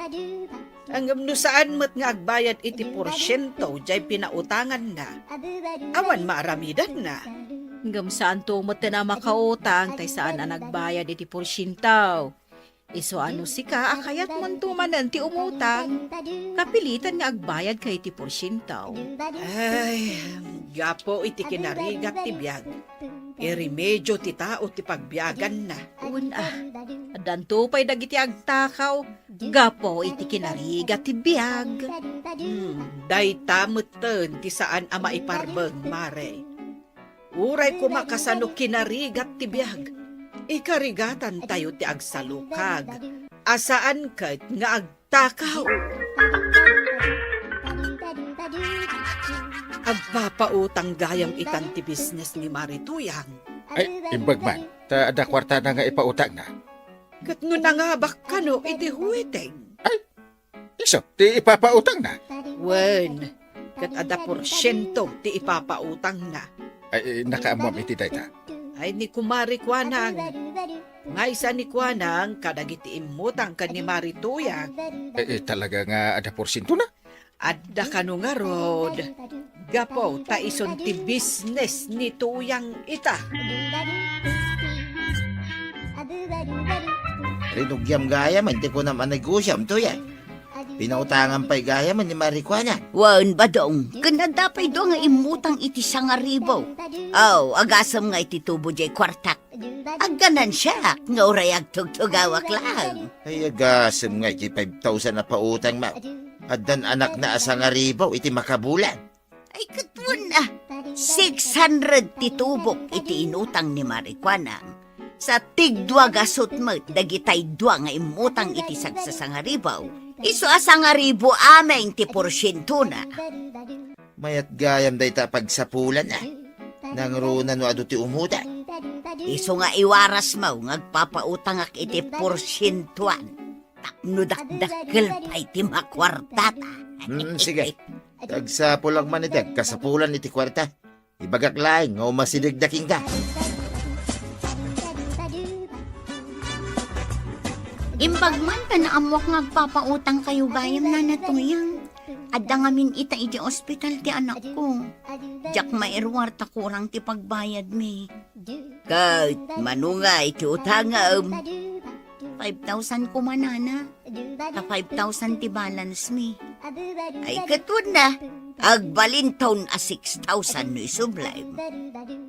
Ngem no saan met nga agbayad iti porsiento jay pinautanganna, awan maaramidanna. Ngem saanto met a makautang tay saan a nagbayad iti porsiento. Isu a no sika a kayatmonto manen ti umutang, kapilitan nga agbayadka iti porsiento. Ay, gapu iti kinarigat ti biag, iremedio ti tao ti pagbiaganna. Wen a, addanto pay dagiti agtakaw gapu iti kinarigat ti biag. Hmm, dayta metten ti saan a maiparbeng, Mare. Uray koma kasano kinarigat ti biag, ikarigatantayo ti agsalukag, a saan ket nga agtakaw. Agpapautang gayam itan ti business ni Mare Tuyang. Ay, imbag man, ta adda kuartana nga ipautangna. Ket no nangabak kano iti huweteng? Ay, isu ti ipapautangna? Wen, ket adda porsiento ti ipapautangna. Ay, nakaammoam iti dayta. Ay, ni Kumare Kuanang. Maysa ni Kuanang kadagiti immutang ken ni Mare Tuyang. Eh, eh, talaga nga adda porsientona? Adda kano ngarud, gapu ta isun ti business ni Tuyang ita. Rinugiam gayam ti kunam a negosiom, Tuyang. Pinautangam pay gayam ni Mare Kuanang. Wen, Badong, ken adda pay dua nga immutang iti sangaribu. Aw, agasem nga iti tubo jay kuartak. Agganansyak nga uray agtugtugawak laeng. Ay, agasem nga iti five thousand a pautangmo. Addan anakna a sangaribu iti makabulan. Ay, ket wen a, six hundred ti tubok iti inutang ni Mare Kuanang. Sa tigdua gasut met dagitay dua nga immutang iti sagsasangaribu, isu a sangaribu amin ti porsientona. Mayat gayam dayta a pagsapulan a. Nangruna no adu ti umutang. Isu nga iwarasmo nga agpapautangak iti porsientoan. Tapno dakdakkel pay ti makuartata. Hmm, sige. Agsapulak man iti agkasapulan iti kuarta. Ibagak laeng nga umasidegda kenka. Imbag man ta naammoak nga agpapautangkayo gayam, Nana Tuyang. Adda ngamin ita idiay ospital ti anakko. Diak mairuar ta kurang ti pagbayadmi. Ket mano ngay ti utangem? Five thousand koma, Nana. Ta five thousand ti balance mi. Ay, ket wen a, agbalintaon a six thousand no isublem.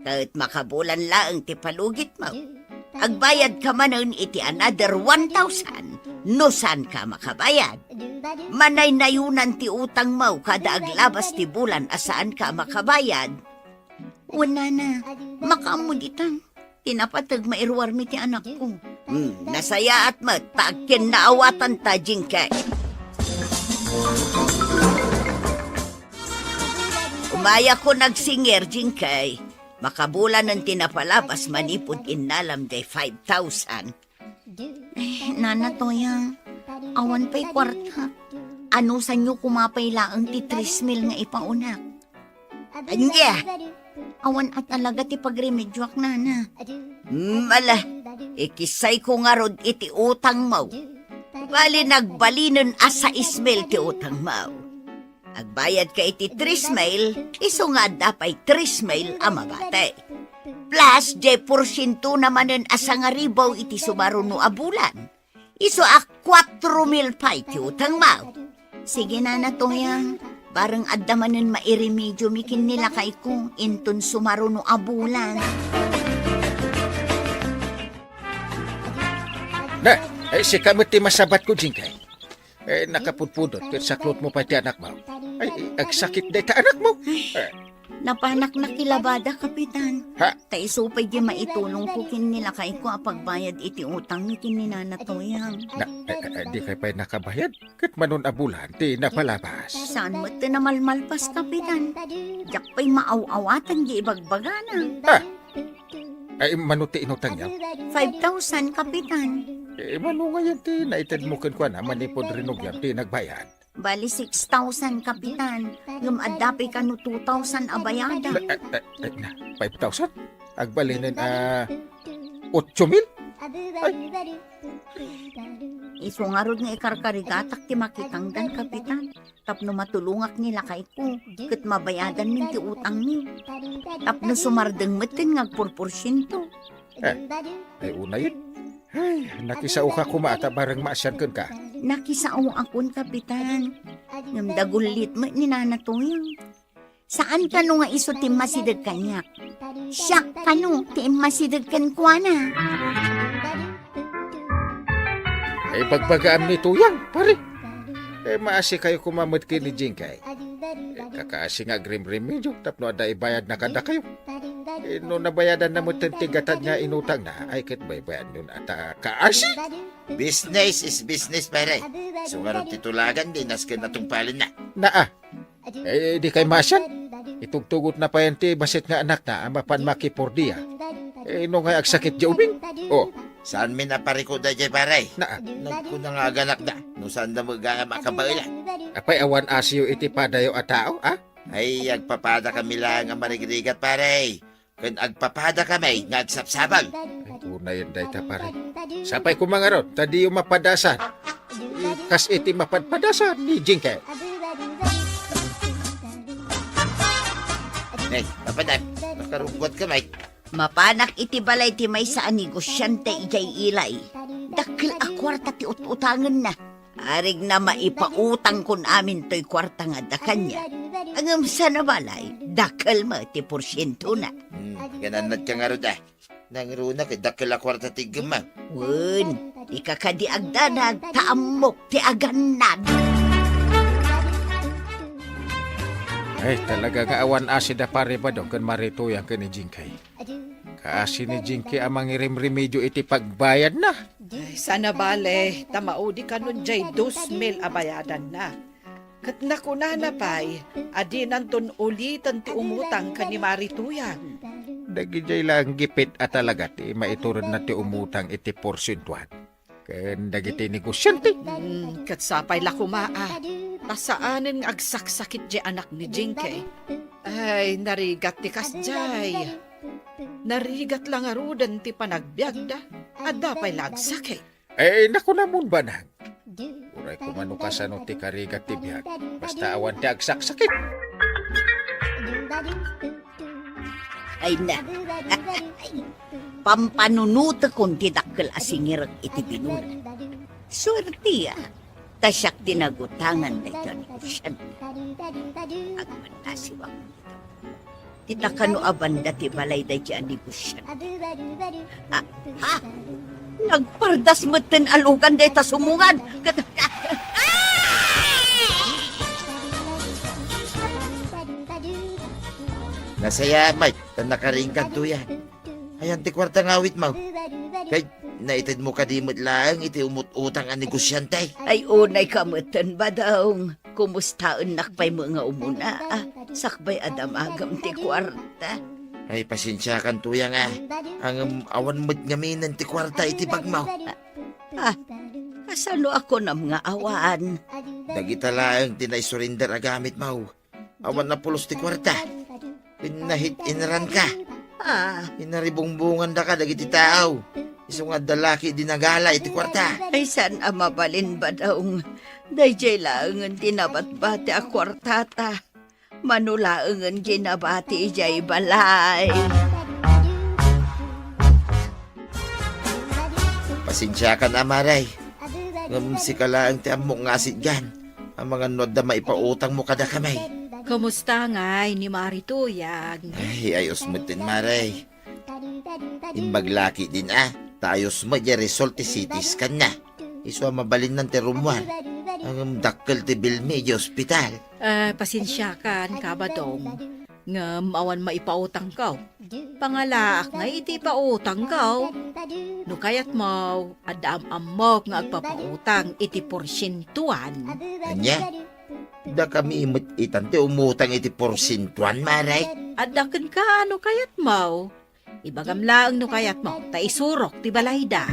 Ket makabulan laeng ti palugitmo. Agbayadka manen iti another one thousand no saanka makabayad. Manaynayonan ti utangmo kada aglabas ti bulan a saanka a makabayad. Wen, Nana, makaammo dita. Ti napateg mairuarmi ti anakko. Hmm, nasayaat met ta agkinnaawatanta, Jinky. Umayakon agsingir, Jinky. Makabulanen ti napalabas manipud innalam jay five thousand. Eh, Nana Toyang, awan pay kuarta. Anusanyo koma pay laeng ti tres mil nga ipaunak? Ania? Awan a talaga ti pagremedioak, Nana. Hmm, ala, ikisayko ngarud iti utangmo. Bali, nagbalinen a sais mil ti utangmo. Agbayadka iti tres mil, isu nga adda pay tres mil a mabati. Plus, jay porsientona manen a sangaribu iti sumaruno a bulan. Isu a kuatro mil pay ti utangmo. Sige, Nana Toyang, bareng adda manen mairemediomi ken ni lakayko, inton sumaruno a bulan. Na, eh, sika met ti masabatko, Jingkay. Eh, nakapudpudot ket saklotmo pay ti anakmo. Ay, agsakit dayta anakmo. Eh, Napanak nakilabada, Kapitan. Ha? Ta isu pay di maitulongko ken ni lakayko a pagbayad iti utangmi ken ni Nana Toyang. Na, eh, eh, eh, dikay pay nakabayad? Ket manon a bulan ti napalabas? Saan met ti namalmalpas, Kapitan? Diak pay maaw-awatan di ibagbagana. Ha? Ay, mano ti inutangyo? Five thousand, Kapitan. Eh, mano ngayen ti naitedmo kenkuana manipud rinugiam ti nagbayad? Bali, six thousand, Kapitan. Ngem adda pay kano two thousand a bayada. Eh, eh, eh, na, five thousand? Agbalinen a otso mil? Ay. Isu ngarud nga ikarkarigatak ti makitangdan, Kapitan. Tapno matulongak ni lakayko, ket mabayadanmin ti utangmi. Tapno sumardeng metten nga agpurporsiento. Eh, ay, unayen. Ay, nakisaoka koma ta bareng maasian kenka. Nakisaoakon, Kapitan. Ngem dagullit met ni Nana Toyang. Saan kano nga isu ti immasideg kaniak. Siak kano ti immasideg kenkuana. Ay, bagbagaam ni Toyang, pare. Eh, maasikayo koma met ken ni Jingkay. Eh, kakaasi nga agrimrimedio tapno adda ibayadna kadakayo. Eh, no nabayadanna metten ti gatad nga inutangna, ay ket baybayannona ta kaasi. Business is business, pare. Isu ngarud ti tulagan, di nasken a tungpalenna. Naa. Eh, dikay maasian. Itugtugotna payen ti bassit nga anakna a mapan makipordia. Eh, no ngay agsakit diay ubing? Oh. Saanmin a pariko daydiay, pare. Naa. Nagkuna nga aganakda, no saanda met gayam a kabaelan. Apay, awan asiyo iti padayo a tao, a? Ay, agpapadakami laeng a marigrigat, pare. Ken agpapadakami nga agsapsapul. Ay, unayen dayta, pare. Sapay koma ngarud, ta diyo mapadasan. Kas iti mapadpadasan ni Jingkay. Nay, mapadam, makarugguatkami. Mapanak iti balay ti maysa a negosiante idiay Ilay. Dakkel a kuarta ti ut-utangenna. Arigna maipautangkon amin toy kuarta nga adda kaniak. Ngem saan a balay, dakkel met ti porsientona. Hmm, agannatka ngarud a. Nangruna ket dakkel a kuarta ti iggem. Wen, dika kadi agdanag, ta ammok ti agannad. Ay, talaga nga awan asi da Pare Badong ken Mari Toyang ken ni Jingkay. Kaasi ni Jingkay a mangirimrimedio iti pagbayadna. Ay, saan a bale, ta maudi kanon diay dos mil a bayadanna. Ket nakunana pay a dinanton uliten ti umutang ken ni Mari Toyang. Dagidiay laeng gipit a talaga ti maituredna ti umutang iti porsentuan ken dagiti negosiante. Hmm, ket sapay la koma a, ta saanen nga agsaksakit diay anak ni Jingkay. Ay, narigat ti kasdiay. Narigat la ngaruden ti panagbiagda. Adda pay la agsakit. Eh, nakunamon, Banang. Uray koma no kasano ti karigat ti biag, basta awan ti agsaksakit. Ay na. Pampanunotekon ti dakkel a singirek iti binulan. Suertia, ta siak ti nagutangan dayta a negosiante. Agpannasiwak. Ti ta kano a banda ti balay dayta a negosiante. Ah, ha? Nagpardas metten a lugan dayta sumungan. Ket, ah! Nasayaat, Mike, ta nakaringgan Toyang. Ayan ti kuarta nga awitmo. Kay, naitedmo kadi met laeng iti umut-utang a negosiante? Ay, unay ka metten, Badong. Kumustaennak pay met nga umuna, a, sakbay a damagem ti kuarta. Ay, pasensiakan, Toyang, a. Ngem awan met ngaminen ti kuarta iti bagmo. Ah, kasano a kunam nga awan? Dagita laeng ti naisurinder a gamitmo. Awan a pulos ti kuarta. Pinnahit-inranka. Ah. Pinaribungbungandaka dagiti tao. Isu nga adda laki idi nagala iti kuarta. Ay, saan a mabalin, Badong. Daydiay laengen ti nabatbati a kuartata. Mano laengen ti nabati idiay balay. Pasensiakan, Amare. Ngem sika laeng ti ammok nga asitgan. Amangan no adda maipautangmo kadakami. Kumusta ngay ni Mari Tuyang? Ay, ayos met ten, Mare. Imbag la ketdin a, ta ayos met diay result ti C T scan na. Isu a mabalinnan ti rummuar. Ngem dakkel ti bilmi idiay ospital. Eh, pasensiakan, Kabadong. Ngem awan maipautangko. Pangalaak ngay iti ipautangko. No kayatmo, adda am-ammok nga agpapautang iti porsientuan. Ania? Dakami met itan ti umutang iti porsientuan, Mare? Adda kenka no kayatmo. Ibagam laeng no kayatmo, ta isurok ti balayda.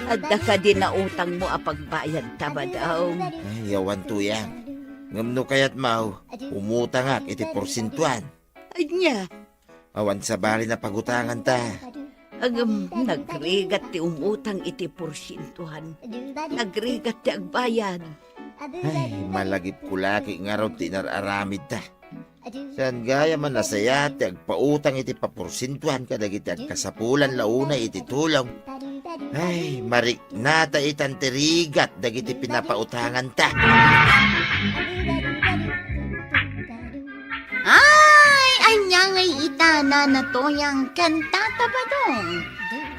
Adda kadi nautangmo a pagbayadta, Badong? Ay, awan, Tuyang. Ngem no kayatmo, umutangak iti porsientuan. Ania? Awan sabali a pagutanganta. Ngem, nagrigat ti umutang iti porsientuan. Nagrigat ti agbayad. Ay, malagipko la ket ngarud ti inar-aramidta. Saan gayam a nasayaat ti agpautang iti paporsientuan kadagiti agkasapulan la unay iti tulong. Ay, mariknata itan ti rigat dagiti pinapautanganta. Ay, ania ngay ita, Nana Tuyang ken Tata Badong?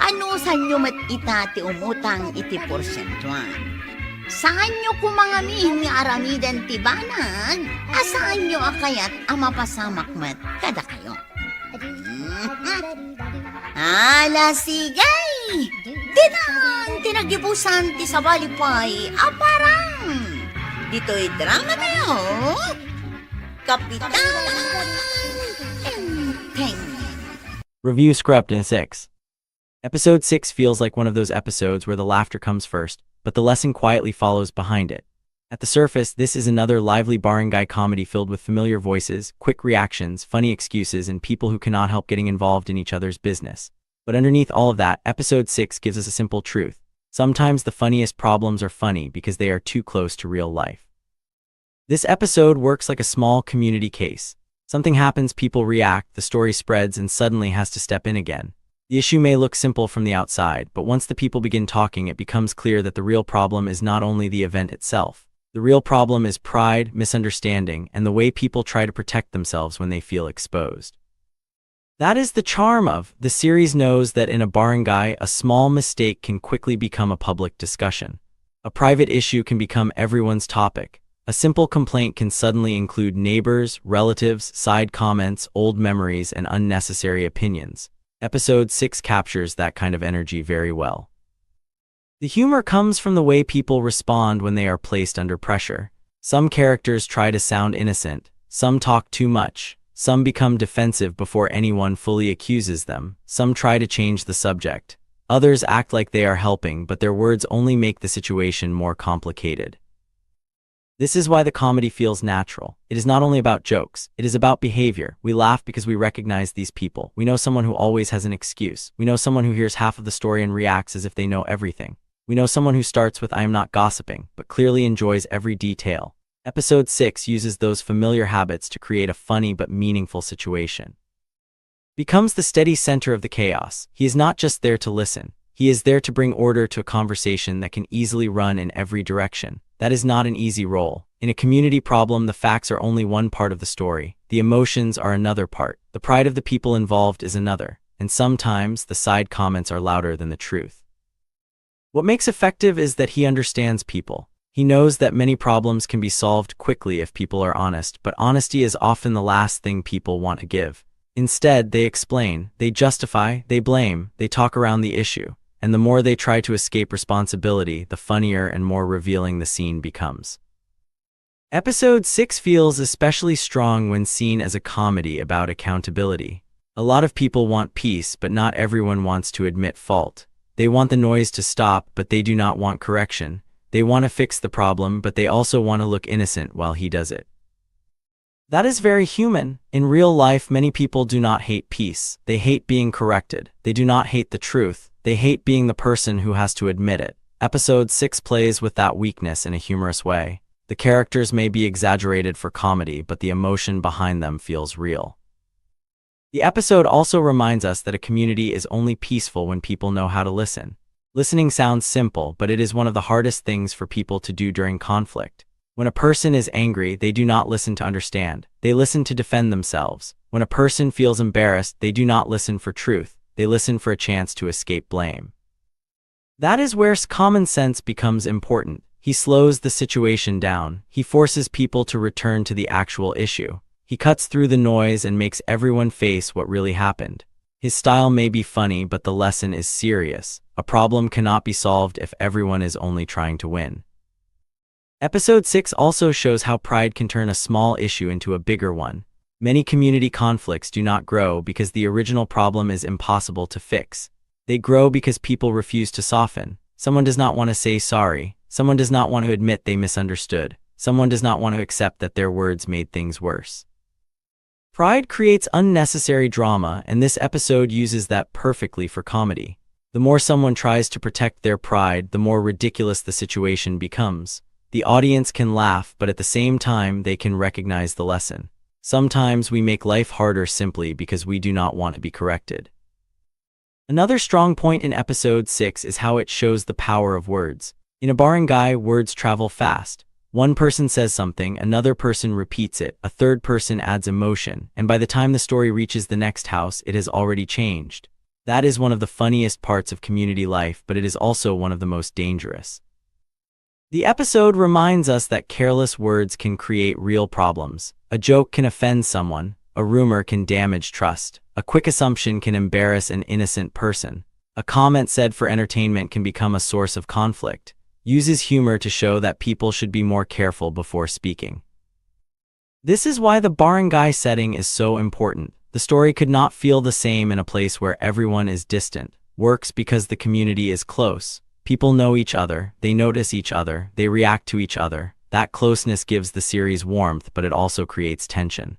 Anusanyo met ita ti umutang iti porsientuan? Saanyo koma ngamin nga aramiden ti banag a saanyo a kayat a mapasamak met kadakayo. Ala, sige! Ditan ti nagibusan ti sabali pay a parang. Ditoy drama tayo, Kapitan Enteng. Review script in six. Episode six feels like one of those episodes where the laughter comes first, but the lesson quietly follows behind it. At the surface, this is another lively barangay comedy filled with familiar voices, quick reactions, funny excuses, and people who cannot help getting involved in each other's business. But underneath all of that, episode six gives us a simple truth. Sometimes the funniest problems are funny because they are too close to real life. This episode works like a small community case. Something happens, people react, the story spreads, and suddenly has to step in again. The issue may look simple from the outside, but once the people begin talking, it becomes clear that the real problem is not only the event itself. The real problem is pride, misunderstanding, and the way people try to protect themselves when they feel exposed. That is the charm of the series, knows that in a barangay, a small mistake can quickly become a public discussion. A private issue can become everyone's topic. A simple complaint can suddenly include neighbors, relatives, side comments, old memories, and unnecessary opinions. Episode six captures that kind of energy very well. The humor comes from the way people respond when they are placed under pressure. Some characters try to sound innocent, some talk too much, some become defensive before anyone fully accuses them, some try to change the subject. Others act like they are helping, but their words only make the situation more complicated. This is why the comedy feels natural. It is not only about jokes, it is about behavior. We laugh because we recognize these people. We know someone who always has an excuse. We know someone who hears half of the story and reacts as if they know everything. We know someone who starts with "I am not gossiping," but clearly enjoys every detail. Episode six uses those familiar habits to create a funny but meaningful situation. Becomes the steady center of the chaos. He is not just there to listen. He is there to bring order to a conversation that can easily run in every direction. That is not an easy role. In a community problem, the facts are only one part of the story. The emotions are another part. The pride of the people involved is another. And sometimes, the side comments are louder than the truth. What makes effective is that he understands people. He knows that many problems can be solved quickly if people are honest, but honesty is often the last thing people want to give. Instead, they explain, they justify, they blame, they talk around the issue. And the more they try to escape responsibility, the funnier and more revealing the scene becomes. Episode six feels especially strong when seen as a comedy about accountability. A lot of people want peace, but not everyone wants to admit fault. They want the noise to stop, but they do not want correction. They want to fix the problem, but they also want to look innocent while he does it. That is very human. In real life, many people do not hate peace. They hate being corrected. They do not hate the truth. They hate being the person who has to admit it. Episode six plays with that weakness in a humorous way. The characters may be exaggerated for comedy, but the emotion behind them feels real. The episode also reminds us that a community is only peaceful when people know how to listen. Listening sounds simple, but it is one of the hardest things for people to do during conflict. When a person is angry, they do not listen to understand. They listen to defend themselves. When a person feels embarrassed, they do not listen for truth. They listen for a chance to escape blame. That is where s-, common sense becomes important. He slows the situation down. He forces people to return to the actual issue. He cuts through the noise and makes everyone face what really happened. His style may be funny, but the lesson is serious. A problem cannot be solved if everyone is only trying to win. Episode six also shows how pride can turn a small issue into a bigger one. Many community conflicts do not grow because the original problem is impossible to fix. They grow because people refuse to soften. Someone does not want to say sorry. Someone does not want to admit they misunderstood. Someone does not want to accept that their words made things worse. Pride creates unnecessary drama, and this episode uses that perfectly for comedy. The more someone tries to protect their pride, the more ridiculous the situation becomes. The audience can laugh, but at the same time, they can recognize the lesson. Sometimes we make life harder simply because we do not want to be corrected. Another strong point in episode six is how it shows the power of words. In a barangay, words travel fast. One person says something, another person repeats it, a third person adds emotion, and by the time the story reaches the next house, it has already changed. That is one of the funniest parts of community life, but it is also one of the most dangerous. The episode reminds us that careless words can create real problems. A joke can offend someone, a rumor can damage trust, a quick assumption can embarrass an innocent person. A comment said for entertainment can become a source of conflict. Uses humor to show that people should be more careful before speaking. This is why the barangay setting is so important. The story could not feel the same in a place where everyone is distant. Works because the community is close. People know each other, they notice each other, they react to each other. That closeness gives the series warmth, but it also creates tension.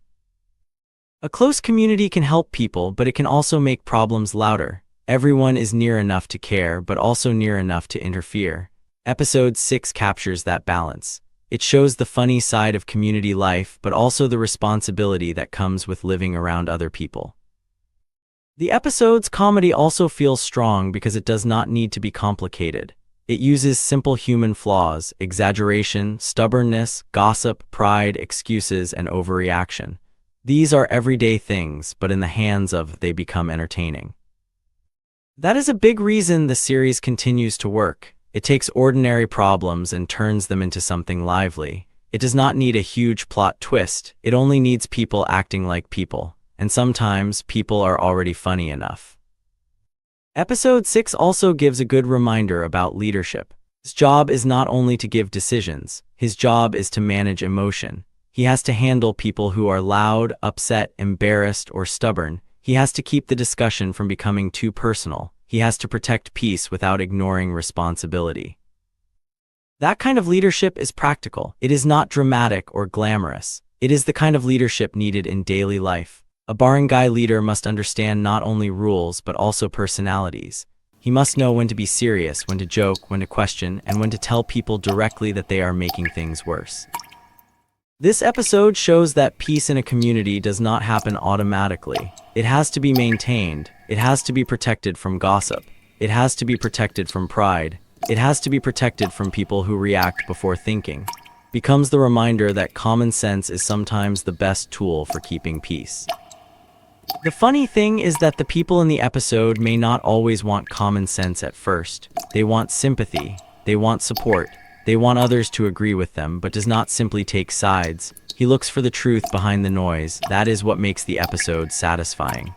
A close community can help people, but it can also make problems louder. Everyone is near enough to care, but also near enough to interfere. Episode six captures that balance. It shows the funny side of community life, but also the responsibility that comes with living around other people. The episode's comedy also feels strong because it does not need to be complicated. It uses simple human flaws, exaggeration, stubbornness, gossip, pride, excuses, and overreaction. These are everyday things, but in the hands of, they become entertaining. That is a big reason the series continues to work. It takes ordinary problems and turns them into something lively. It does not need a huge plot twist. It only needs people acting like people. And sometimes people are already funny enough. Episode six also gives a good reminder about leadership. His job is not only to give decisions, his job is to manage emotion. He has to handle people who are loud, upset, embarrassed, or stubborn. He has to keep the discussion from becoming too personal. He has to protect peace without ignoring responsibility. That kind of leadership is practical. It is not dramatic or glamorous. It is the kind of leadership needed in daily life. A barangay leader must understand not only rules but also personalities. He must know when to be serious, when to joke, when to question, and when to tell people directly that they are making things worse. This episode shows that peace in a community does not happen automatically. It has to be maintained. It has to be protected from gossip. It has to be protected from pride. It has to be protected from people who react before thinking. Becomes the reminder that common sense is sometimes the best tool for keeping peace. The funny thing is that the people in the episode may not always want common sense at first. They want sympathy. They want support. They want others to agree with them, but does not simply take sides. He looks for the truth behind the noise. That is what makes the episode satisfying.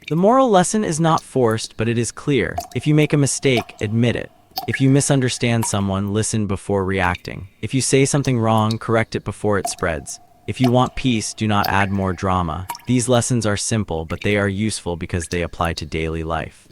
The moral lesson is not forced, but it is clear. If you make a mistake, admit it. If you misunderstand someone, listen before reacting. If you say something wrong, correct it before it spreads. If you want peace, do not add more drama. These lessons are simple, but they are useful because they apply to daily life.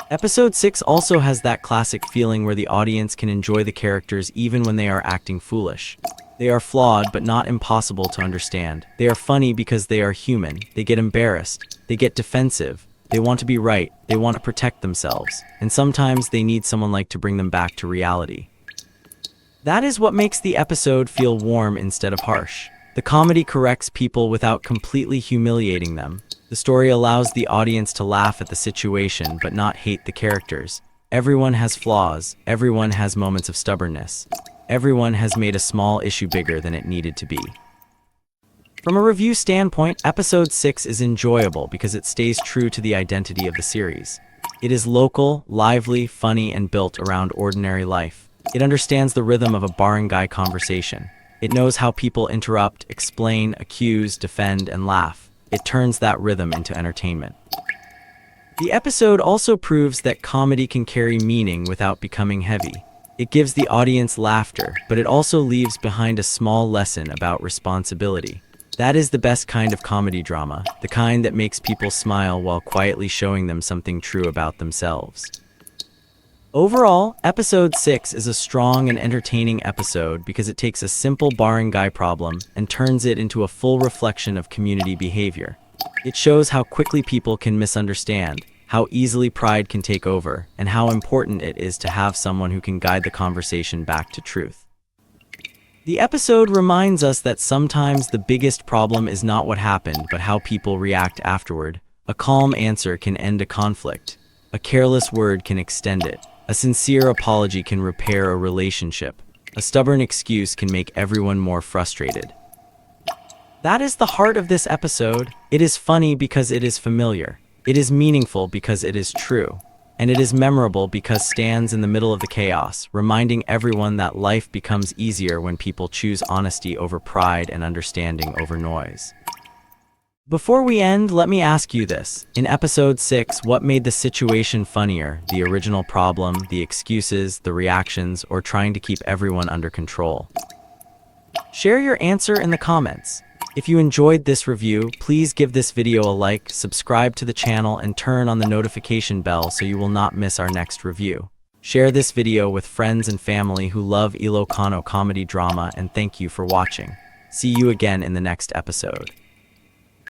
Episode six also has that classic feeling where the audience can enjoy the characters even when they are acting foolish. They are flawed, but not impossible to understand. They are funny because they are human. They get embarrassed. They get defensive. They want to be right. They want to protect themselves. And sometimes they need someone like to bring them back to reality. That is what makes the episode feel warm instead of harsh. The comedy corrects people without completely humiliating them. The story allows the audience to laugh at the situation but not hate the characters. Everyone has flaws, everyone has moments of stubbornness. Everyone has made a small issue bigger than it needed to be. From a review standpoint, episode six is enjoyable because it stays true to the identity of the series. It is local, lively, funny, and built around ordinary life. It understands the rhythm of a barangay conversation. It knows how people interrupt, explain, accuse, defend, and laugh. It turns that rhythm into entertainment. The episode also proves that comedy can carry meaning without becoming heavy. It gives the audience laughter, but it also leaves behind a small lesson about responsibility. That is the best kind of comedy drama, the kind that makes people smile while quietly showing them something true about themselves. Overall, episode six is a strong and entertaining episode because it takes a simple barangay problem and turns it into a full reflection of community behavior. It shows how quickly people can misunderstand, how easily pride can take over, and how important it is to have someone who can guide the conversation back to truth. The episode reminds us that sometimes the biggest problem is not what happened, but how people react afterward. A calm answer can end a conflict. A careless word can extend it. A sincere apology can repair a relationship. A stubborn excuse can make everyone more frustrated. That is the heart of this episode. It is funny because it is familiar. It is meaningful because it is true. And it is memorable because stands in the middle of the chaos, reminding everyone that life becomes easier when people choose honesty over pride and understanding over noise. Before we end, let me ask you this. In episode six, what made the situation funnier? The original problem, the excuses, the reactions, or trying to keep everyone under control? Share your answer in the comments. If you enjoyed this review, please give this video a like, subscribe to the channel, and turn on the notification bell so you will not miss our next review. Share this video with friends and family who love Ilocano comedy drama, and thank you for watching. See you again in the next episode.